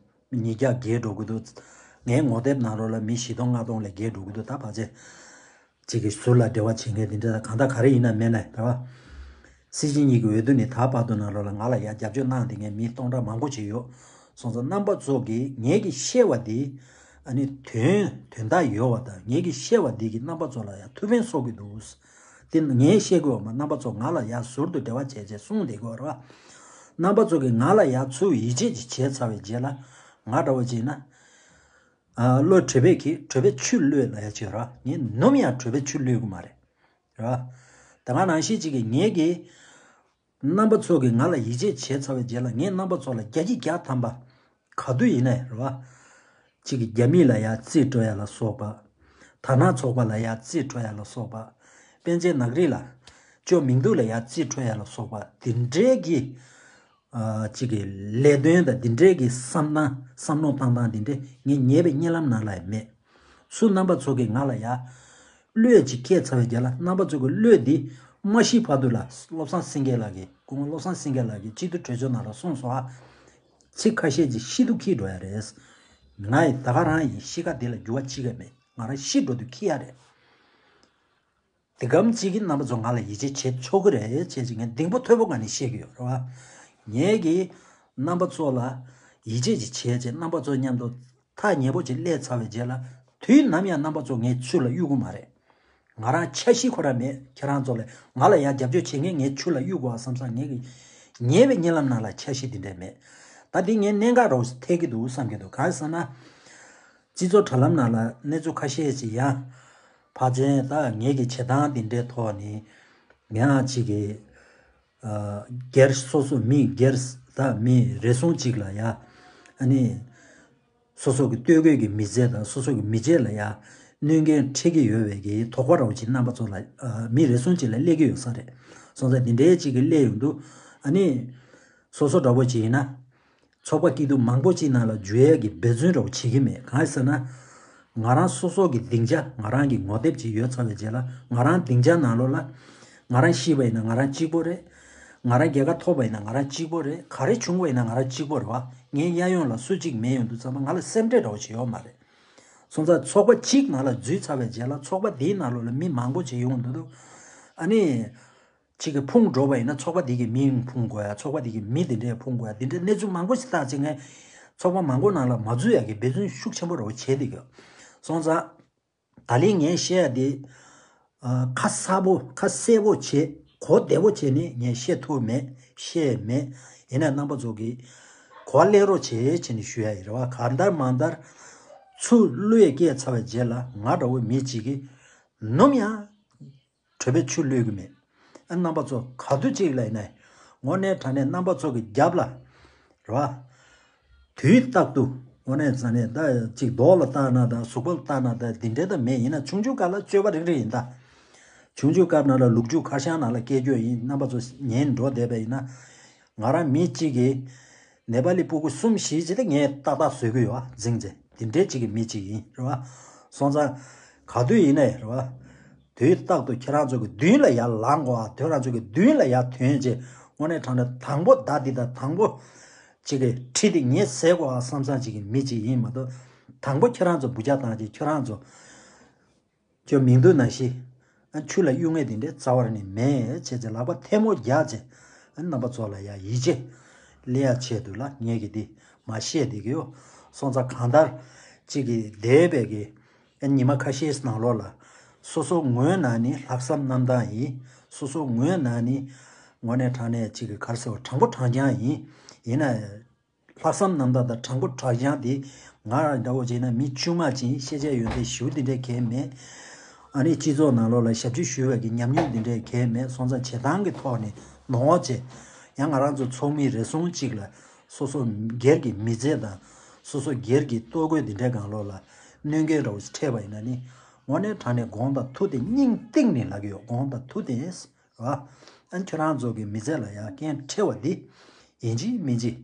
ཉིས་བརྒྱ་བརྒལ་འགྲོ་གི་འདུག་ངའི་ངོ་དེབ་ནང་ལོགས་ལ་མི་བཞི་སྟོང་ལྔ་སྟོང་ལས་བརྒལ་འགྲོ་གི་འདུག་ད་ཕལ་ཆེར་གཅིག་གི་ཟུར་ལ་འབྲེལ་བ་བྱེད་མཁན་དེ་འདྲ་གང་ལྟར་ག་རེ་ཡིན་ན་མེད་ན་རེད་བ། སྲིད་སྤྱི་གཉིས་ཀྱི་འོས་བསྡུ་ནས་ད་བར་དུ་ནང་ལོགས་ལ་ང་ལ་ཡ་རྒྱབ་སྐྱོར་གནང་བསྡད་མཁན་མི་སྟོང་ཕྲག་མང་པོ་ཅིག་ཡོད། སོང་ཙང་རྣམ་པ་ཚོ་གིས་ངེད་ཀྱིས་བཤད་པ་འདི་ཨ་ནི་དོན་དོན་དག་ཡོད་པ་དང་ངེད་ཀྱིས་བཤད་པ་འདི་གིས་རྣམ་པ་ཚོ་ལ་ཡ་ཐུགས་ཕན་གསོས་ཀྱི་འདུག་དེ་ངས་བཤད་དགོས་པ་མ་རྣམ་པ་ཚོ་ང་ལ་ཡ་ཟུར་དུ་འབྲེལ་བ་བྱས་བྱས་གསུངས་བསྡད་དགོས་རེད་བ། རྣམ་པ་ཚོ་གིས་ང་ལ་ཡ་ཚུར་ཡིད་ཆེས་ཅིག་བྱས་ཚར་བའི་རྗེས་ལ་ང་འདྲ་བོ་བྱས་ན། ཨ་བློ་གྲོས་པས་གི་གྲོས་པས་ཆུ་བློས་ལ་ཡ་བྱོས་ར། ངས་ནམ་ཡང་གྲོས་པས་ཆུ་བློས་གི་མ་རེད། ར། ད་ག་ནང་བཞིན་གཅིག་གི་ངས་གི་རྣམ་པ་ཚོ་གི་ང་ལ་ཡིད་ཆེས་བྱས་ཚར་བའི་རྗེས་ལ་ངས་རྣམ་པ་ཚོ་ལ་བརྒྱ་ཁྱི་བརྒྱ་ཐམ་པ་ག་དུས་ཡིན་ནའི་ར། གཅིག་གི་རྒྱ་མི་ལ་ཡ་རྩིས་སྤྲོད་ཡ་ལ་སོགས་པ། དར་ནག་ཚོགས་པ་ལ་ཡ་རྩིས་སྤྲོད་ཡ་ལ་སོགས་པ། པཎ་ཆེན་ནག་རིགས་ལ་ཅོ་མིང་སྡུག་ལ་ཡ་རྩིས་སྤྲོད་ཡ་ལ་སོགས་པ་དེ་འདྲའི་གི་ཅིག་གི་ལས་དོན་དང་འདི་འདྲའི་གི་བསམ་སྟངས་བསམ་བློ་བཏང་སྟངས་འདི་འདྲའི་ངས་ཉེས་པའི་གཉིད་ལམ་ནང་ལ་ཡང་མེད། སུ་རྣམ་པ་ཚོ་གིས་ང་ལ་ཡ་བློས་ཅིག་སྐྱེས་ཚར་བའི་རྗེས་ལ་རྣམ་པ་ཚོ་གི་བློས་འདི་མ་ཤི་བར་དུ་ལ་བློ་བཟང་སེང་གེ་ལགས་ཀྱིས་སྐུ་ངོ་བློ་བཟང་སེང་གེ་ལགས་ཀྱིས་སྤྱི་འཐུས་གྲོས་ཚོགས་ནང་ལ་གསུངས་སོང་ཨ། ཚིག་ཁ་ཤས་ཅིག་ཤི་དུ་འཁྱིལ་འགྲོ་ཡ་རེད། ང་ཡི་ད་ག་རང་ཡིན་ཤི་ཁ་འདི་ལ་འགྱུར་བ་ཅི་ག་མེད། ང་རང་ཤི་འགྲོ་དུས་འཁྱིལ་ཡ་རེད། དེ་གམ་གཅིག་གིས་རྣམ་པ་ཚོ་ང་ལ་ཡིད་ཆེས་བྱེད་ཆོག་གི་རེད་བྱས་ཅིག་ངས་གདེང་པོ་མཐོ་པོ་ངང་ནས་བཤད་ཀྱི་ཡོད་རེད་བ། ངས་ཀྱིས་རྣམ་པ་ཚོ་ལ་ཡིད་ཆེས་ཅིག་བྱས་བྱས་རྣམ་པ་ཚོ་མཉམ་དུ་ཐག་ཉེ་པོ་ཅིག་སླེབས་ཚར་བའི་རྗེས་ལ་དུས་ནམ་ཡང་རྣམ་པ་ཚོ་ངའི་ཚུར་ལ་གཡུག་གི་མ་རེད། ང་རང་འཆར་གཞི་ཁོ་རང་མེད། ཁྱེད་རང་ཚོ་ལ་ང་ལ་ཡང་རྒྱབ་སྐྱོར་བྱེད་མཁན་ངའི་ཚུར་ལ་གཡུག་དགོས་བསམ་བསམ་ངས་ཀྱིས་ཉེ་བའི་གཉིད་ལམ་ནང་ལ་འཆར་གཞི་འདི་འདྲ་མེད། ད་འདི་ངས་གནད་འགག་རོགས་ཐེག་གི་འདུག་བསམ་གྱི་འདུག་གང་ཟེར་ན། སྤྱི་ཚོགས་དྲ་ལམ་ནང་ལ་གནས་ཚུལ་ཁ་ཤས་ཅིག་ཡང་ཕར་ཕྱིན་ད་ངེད་ཀྱི་བྱེད་སྟངས་འདི་འདྲའི་ཐོག་ནས་ཡང་ཅིག་གི་སྒེར་སོ་སོ་མི་སྒེར་ད་མི་རེ་ཟུང་ཅིག་ལ་ཡ་ཨ་ནི་སོ་སོ་གི་ལྟོས་གོས་ཀྱི་མི་ཚེ་དང་སོ་སོ་གི་མི་ཚེ་ལ་ཡ་གནོད་འགན་འཁྲི་གི་ཡོད་པའི་གི་དོགས་པ་རང་ཅིག་རྣམ་པ་ཚོ་ལ་མི་རེ་ཟུང་ཅིག་ལ་སླེབས་ཀྱི་ཡོད་ས་རེད། སོང་ཙང་འདི་འདྲའི་ཅིག་གི་སླེབས་ཡོང་དུས་ཨ་ནི་སོ་སོ་འདྲ་པོ་ཅིག་ཡིན་ན། ཚོགས་པ་སྐྱིད་སྡུག་མང་པོ་ཅིག་ནང་ལ་འཇུ་ཡས་ཀྱི་འབད་བརྩོན་རོགས་བྱེད་ཀྱི་མེད། གང་ཡིན་ཟེར་ན། ང་རང་སོ་སོ་གི་སྡིངས་ཆ་ང་རང་གི་ངོ་དེབ་ཅིག་ཡོད་ཚར་བའི་རྗེས་ལ་ང་རང་སྡིངས་ཆ་ནང་ལོགས་ལ། ང་རང་ཤི་བ་ཡིན་ན་ང་རང་གཅིག་པོ་རེད། ང་རང་རྒྱལ་ཁ་ཐོབ་པ་ཡིན་ན་ང་རང་གཅིག་པོ་རེད། ག་རེ་བྱུང་བ་ཡིན་ན་ང་རང་གཅིག་པོ་རེད་བ། ངའི་གཡས་གཡོན་ལ་སུ་གཅིག་མེད་ཡོང་དུས་ཙམ་པ་ང་ལ་སེམས་ཁྲལ་འདྲ་པོ་ཅིག་ཡོད་མ་རེད། སོང་ཙང་ཚོགས་པ་གཅིག་ནང་ལ་འཛུལ་ཚར་བའི་རྗེས་ལ་ཚོགས་པ་དེའི་ནང་ལོགས་ལ་མི་མང་པོ་ཅིག་ཡོང་འདུག་འདུག་ཨ་ནི། གཅིག་གིས་ཕུང་འགྲོ་བ་ཡིན་ན་ཚོགས་པ་འདི་གི་མིང་ཕུང་དགོས་ཡ། ཚོགས་པ་འདི་གི་མི་འདི་འདྲས་ཕུང་དགོས་ཡ། འདི་འདྲའི་གནས་ཚུལ་མང་པོ་ཞིག་བརྟག་བྱས་ངས་ཚོགས་པ་མང་པོ་ནང་ལ་མ་འཛུལ་ཡ་གི་འབད་བརྩོན་ཤུགས་ཆེན་པོ་རོ་བྱས་འདི་གི། སོང་ཙང་། ད་ལན་ངས་བཤད་ཡ་འདི། ཨ། ཁ་གསལ་པོ་ཁ་གསལ་པོ་བྱས་གོ་བདེ་པོ་བྱས་ནས་ངས་བཤད་ཐུབ་མེད། བཤད་མེད། ཡིན་ན་རྣམ་པ་ཚོ་གིས་གོ་བ་ལེན་རོགས་བྱེད་བྱས་ནས་ཞུ་ཡ་ཡིན་རེད་བ། གང་ལྟར་མང་ལྟར་ཚུར་བློས་སྐྱེས་ཚར་བའི་རྗེས་ལ་ང་འདྲ་བོ་མི་གཅིག་གིས་ནམ་ཡང་། གྲོད་པའི་ཆུ་བླུག་གི་མེད། ཨ་རྣམ་པ་ཚོ་ག་དུས་གཅིག་ལ་ཡིན་ན། དངོས་གནས་དྲང་གནས་རྣམ་པ་ཚོ་གི་རྒྱབ་ལ། རེད་བ། དུས་རྟག་ཏུ་ དངོས་གནས་ཙང་ནས་ད་ཅིག་རྡོག་ལ་བཏགས་ན་དང་གཟུགས་པོ་ལ་བཏགས་ན་དང་འདི་འདྲའི་ད་མེད། ཡིན་ན་ཆུང་ཆུང་སྐབས་ལ་སྤྱོད་པ་རིག་རིག་ཡིན་ད། ཆུང་ཆུང་སྐབས་ན་ལ་ལུག་ཁྱུ་ཁར་ཤང་ནང་ལ་སྐྱེས་རྒྱུ་ཡིན། རྣམ་པ་ཚོ་ཉན་འགྲོ་བསྡད་པ་ཡིན་ན། ང་རང་མི་གཅིག་གིས་ནེ་པ་ལི་སྤུ་གུ་གསུམ་བཞི་ཅིག་ད་ངས་ཏག་ཏག་བཟོས་ཀྱི་ཡོད་འཛིང་ཚེ་འདི་འདྲའི་གཅིག་གི་མི་གཅིག་ཡིན་རེད་བ། སོང་ཙང་ག་དུས་ཡིན་ནའི་རེད་བ། དུས་རྟག་ཏུ་ཁྱེད་རང་ཚོ་གི་མདུན་ལ་ཡར་ལངས་དགོས་ཨ། དུས་རང་ཚོ་གི་མདུན་ལ་ཡར་ཐོན་རྗེས་དངོས་གནས་དྲང་གནས་དང་པོ་བདག་འདི་དང་དང་པོ་གཅིག་གི་ཁྲི་འདི་ངས་ཟས་དགོས་ཨ་བསམ་བསམ་གཅིག་གི་མི་གཅིག་ཡིན་མ་གཏོགས། དང་པོ་ཁྱེད་རང་ཚོ་འབུ་ཆ་བཏང་རྗེས་ཁྱེད་རང་ཚོ་ཁྱོད་མིང་འདོན་ནང་བཞིན་ཨ་ཆུ་ལ་གཡུག་ངེས་དེ་འདྲའི་རྩ་བ་ནས་མེད་བྱས་ཚེ་ལག་པ་ཐལ་མོ་རྒྱག་བྱས་ཨ་རྣམ་པ་ཚོ་ལ་ཡ་ཡིད་ཆེས་སླེབས་ཡ་ཆེད་དུ་ལ་ངས་ཀྱི་འདི་མ་བཤད་བསྡད་ཀྱི་ཡོད། སོང་ཙང་གང་ལྟར་གཅིག་གི་འདས་པའི་གི་ཨ་ཉི་མ་ཁ་ཤས་ནང་ལོགས་ལ་སོ་སོ་ངོས་ནང་ནས་ལྷག་བསམ་རྣམ་དག་ཡིན། སོ་སོ་ངོས་ནང་ནས་དངོས་གནས་དྲང་གནས་གཅིག་གི་ག་རེ་ཟེར་བ་དྲང་པོ་དྲང་རྐྱང་ཡིན། ཡིན་ན། ལྷག་བསམ་རྣམ་དག་དང་དྲང་པོ་དྲང་རྐྱང་དེ་ང་རང་འདྲ་བོ་བྱས་ན་མི་དཀྱུས་མ་ཅིག་ཤེས་བྱ་ཡོན་ཏན་ཞེ་པོ་དེ་འདྲས་གལ་མེད། ཨ་ནི་སྤྱི་ཚོགས་ནང་ལོགས་ལ་ཞབས་ཕྱི་ཞུ་བའི་གི་ཉམས་མྱོང་དེ་འདྲས་གལ་མེད། སོང་ཙང་བྱེད་སྟངས་ཀྱི་ཐོག་ནས་ནོར་བྱས་ཡང་ང་རང་ཚོ་ཚོགས་མི་རེ་ཟུང་གཅིག་ལ་སོ་སོ་སྒེར་གྱི་མི་ཚེ་དང་སོ་སོ་སྒེར་གྱི་ལྟོ་གོས་དེ་འདྲས་སྒང་ལོགས་ལ་གནོད་འགེལ་འདྲ་བོ་ཞིག་འཕྲད་པ་ཡིན་ན་ནི་དངོས་གནས་དྲང་གནས་དགོངས་དང་ཐུགས་དེ་སྙིང་གཏིང་ནས་ལབ་ཀྱི་ཡོད། དགོངས་དང་ཐུགས་དེ། ར། ཨ་ཁྱོད་རང་ཚོ་གི་མི་ཚེ་ལ་ཡང་རྐྱེན་འཕྲད་པ་འདི། ཡིན་གཅིག་མིན་གཅིག་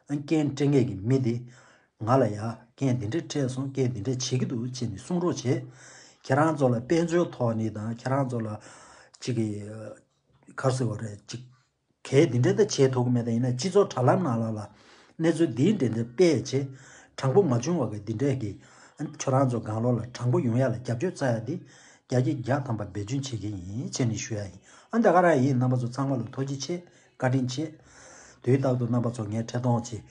ཨ་རྐྱེན་འཕྲད་མཁན་གྱི་མི་འདི། ང་ལ་ཡང་རྐྱེན་འདི་འདྲ་འཕྲད་སོང་། རྐྱེན་འདི་འདྲ་བྱེད་ཀྱི་འདུག་ཅེས་ནས་གསུང་རོགས་བྱེད། ཁྱེད་རང་ཚོ་ལ་དཔལ་འབྱོར་ཐོག་ནས་དང་ཁྱེད་རང་ཚོ་ལ་ཅིག་གི་ག་རེ་ཟེར་བ་རེད། ཅིག་གལ་འདི་འདྲ་ད་བྱེད་ཐུབ་ཀྱི་མེད། ད་ཡིན་ན་སྤྱི་ཚོགས་དྲ་ལམ་ནང་ལ་ལ་གནས་ཚུལ་འདི་འདྲ་འདྲ་སྤེལ་བྱེད། དྲང་པོ་མ་བྱུང་བ་གི་འདི་འདྲས་ཀྱི་ཁྱོད་རང་ཚོ་སྒང་ལོགས་ལ་དྲང་པོ་ཡོང་ཡ་ལ་རྒྱབ་སྐྱོར་བྱ་ཡ་འདི་བརྒྱ་ཆ་བརྒྱ་ཐམ་པ་འབད་བརྩོན་བྱེད་ཀྱི་ཡིན་ཅེས་ནས་ཞུ་ཡ་ཡིན། ཨ་ད་ག་རང་ཡིན། རྣམ་པ་ཚོ་ཚང་མ་ལ་ཐུགས་རྗེ་ཆེ། བཀའ་དྲིན་ཆེ། དུས་རྟག་ཏུ་རྣམ་པ་ཚོ་ངའི་འཕྲིན་གཏོང་ཅིག་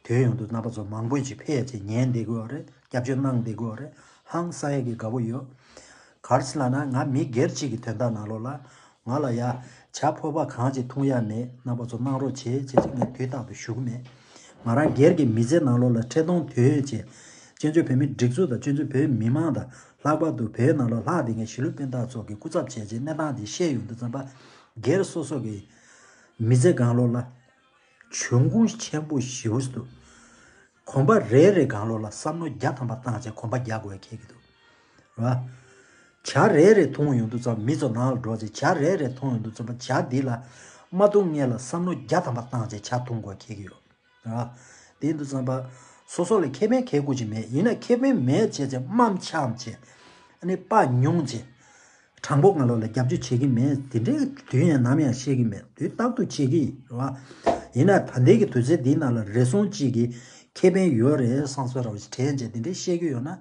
དུས་ཡོང་དུས་རྣམ་པ་ཚོ་མང་པོ་ཅིག་ཕེབས་ཅིག་ཉན་བསྡད་དགོས་རེད། རྒྱབ་སྐྱོར་གནང་བསྡད་དགོས་རེད། ཧང་སང་ཡས་ཀྱི་དགའ་བོ་ཡོད། ག་རེ་ཟེར་ལབ་ན་ང་མི་སྒེར་གཅིག་གི་དོན་དག་ནང་ལོགས་ལ་ང་ལ་ཡ་བྱ་ཕོར་པ་གང་ཅིག་འཐུང་ཡ་མེད། རྣམ་པ་ཚོ་གནང་རོགས་བྱེད་ཅེས་ཅིག་ངས་དུས་རྟག་ཏུ་ཞུ་གི་མེད། ང་རང་སྒེར་གྱི་མི་ཚེ་ནང་ལོགས་ལ་འཕྲིན་གཏོང་དོན་ཡོད་ཅེས་སྤྱི་ཚོགས་བོད་མི་སྒྲིག་འཛུགས་དང་སྤྱི་ཚོགས་བོད་མི་མང་དང་ལྷག་པར་དུ་བོད་ནང་ལོགས་ལྷག་དེ་ངས་གཞིས་ལུས་སྤུན་ཟླ་ཚོ་གི་སྐུ་ཚབ་བྱས་ཅེས་གནས་སྟངས་དེ་བཤད་ཡོང་དུས་ཙམ་པ་སྒེར་སོ་སོ་གི་མི་ཚེ་སྒང་ལོགས་ལ། འབྱུང་ཁུངས་ཆེན་པོ་ཞེ་པོ་ཞིག་འདུག་གོམ་པ་རེ་རེ་སྒང་ལོགས་ལ་བསམ་བློ་བརྒྱ་ཐམ་པ་བཏང་བྱས་གོམ་པ་རྒྱག་དགོས་ཁེལ་གྱི་འདུག་ར། ཇ་རེ་རེ་འཐུང་ཡོང་དུས་ཙམ་མི་ཚོ་ནང་ལ་འགྲོ་བྱས་ཇ་རེ་རེ་འཐུང་ཡོང་དུས་ཙམ་པ་ཇ་འདི་ལ་མ་འཐུང་སྔོན་ལ་བསམ་བློ་བརྒྱ་ཐམ་པ་བཏང་བྱས་ཇ་འཐུང་དགོས་ཁེལ་གྱི་ཡོད་ར། དེ་ཡིན་དུས་ཙམ་པ་སོ་སོ་ལ་ཁེ་ཕན་ཁེ་དགོས་ཀྱི་མེད། ཡིན་ན་ཁེ་ཕན་མེད་བྱས་བྱས་དམའ་འཆམ་བྱས་ཨ་ནི་དཔའ་ཉུང་བྱས། དྲང་པོ་ང་ལོ་ལ་རྒྱབ་སྐྱོར་བྱེད་ཀྱི་མེད། དེ་འདྲའི་དུས་ཡང་ནམ་ཡང་བཤད་ཀྱི་མེད། དུས་རྟག་ཏུ་བྱེད་ཀྱི་ཡིན་རེད་བ། ཡིན་ན་ད་ལྟའི་གི་དུས་ཚོད་འདིའི་ནང་ལ་རེ་ཟུང་གཅིག་གིས་ཁེ་ཕན་ཡོད་རེད་བསམ་སོ་ར་བ་ཞིག་དྲན་བྱས་དེ་འདྲའི་བཤད་ཀྱི་ཡོད་ན།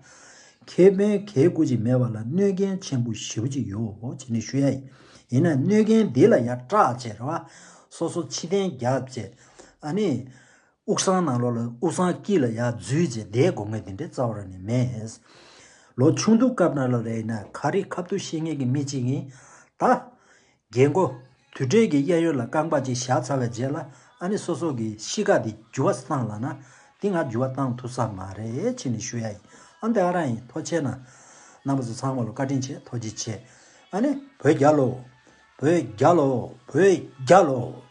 ཁེ་ཕན་གལ་དགོས་ཀྱི་མེད་པ་ལ་གནོད་སྐྱོན་ཆེན་པོ་ཞེ་པོ་ཅིག་ཡོད་བྱས་ནས་ཞུ་ཡ་ཡིན། ཡིན་ན་གནོད་སྐྱོན་འདི་ལ་ཡ་སྐྲག་བྱས་རེད་བ། སོ་སོ་ཕྱི་བརྟན་རྒྱབ་བྱས་ཨ་ནི། དབུགས་སང་ནང་ལོགས་ལ་དབུགས་སང་དཀྱིལ་ལ་ཡར་འཛུལ་བྱས་བསྡད་དགོས་ངེས་དེ་འདྲའི་རྩ་བ་རང་ནས་མེད། ལོ་ཆུང་དུས་སྐབས་ནང་ལ་རེད་ན་ཁ་རི་ཁ་ཐུག་བཤད་མཁན་གྱི་མི་གཅིག་ཡིན། ད། རྒན་གོག་དུས་དྲན་གྱི་གཡས་གཡོན་ལ་རྐང་པ་གཅིག་བཞག་ཚར་བའི་རྗེས་ལ་ཨ་ནི་སོ་སོ་གི་གཤིས་ཀ་དེ་འགྱུར་བ་བཏང་ལབ་ན་དེ་ང་འགྱུར་བ་བཏང་ཐུབ་ས་མ་རེད་ཅེས་ནས་ཞུ་ཡ་ཡིན། ཨ་འདི་ཨ་རང་ཡིན། ཐུགས་རྗེ་ཆེ་གནང་། རྣམ་པ་ཚོ་ཚང་མ་ལ་བཀའ་དྲིན་ཆེ། ཐུགས་རྗེ་ཆེ། ཨ་ནི་བོད་རྒྱལ་ལོ། བོད་རྒྱལ་ལོ། བོད་རྒྱལ་ལོ།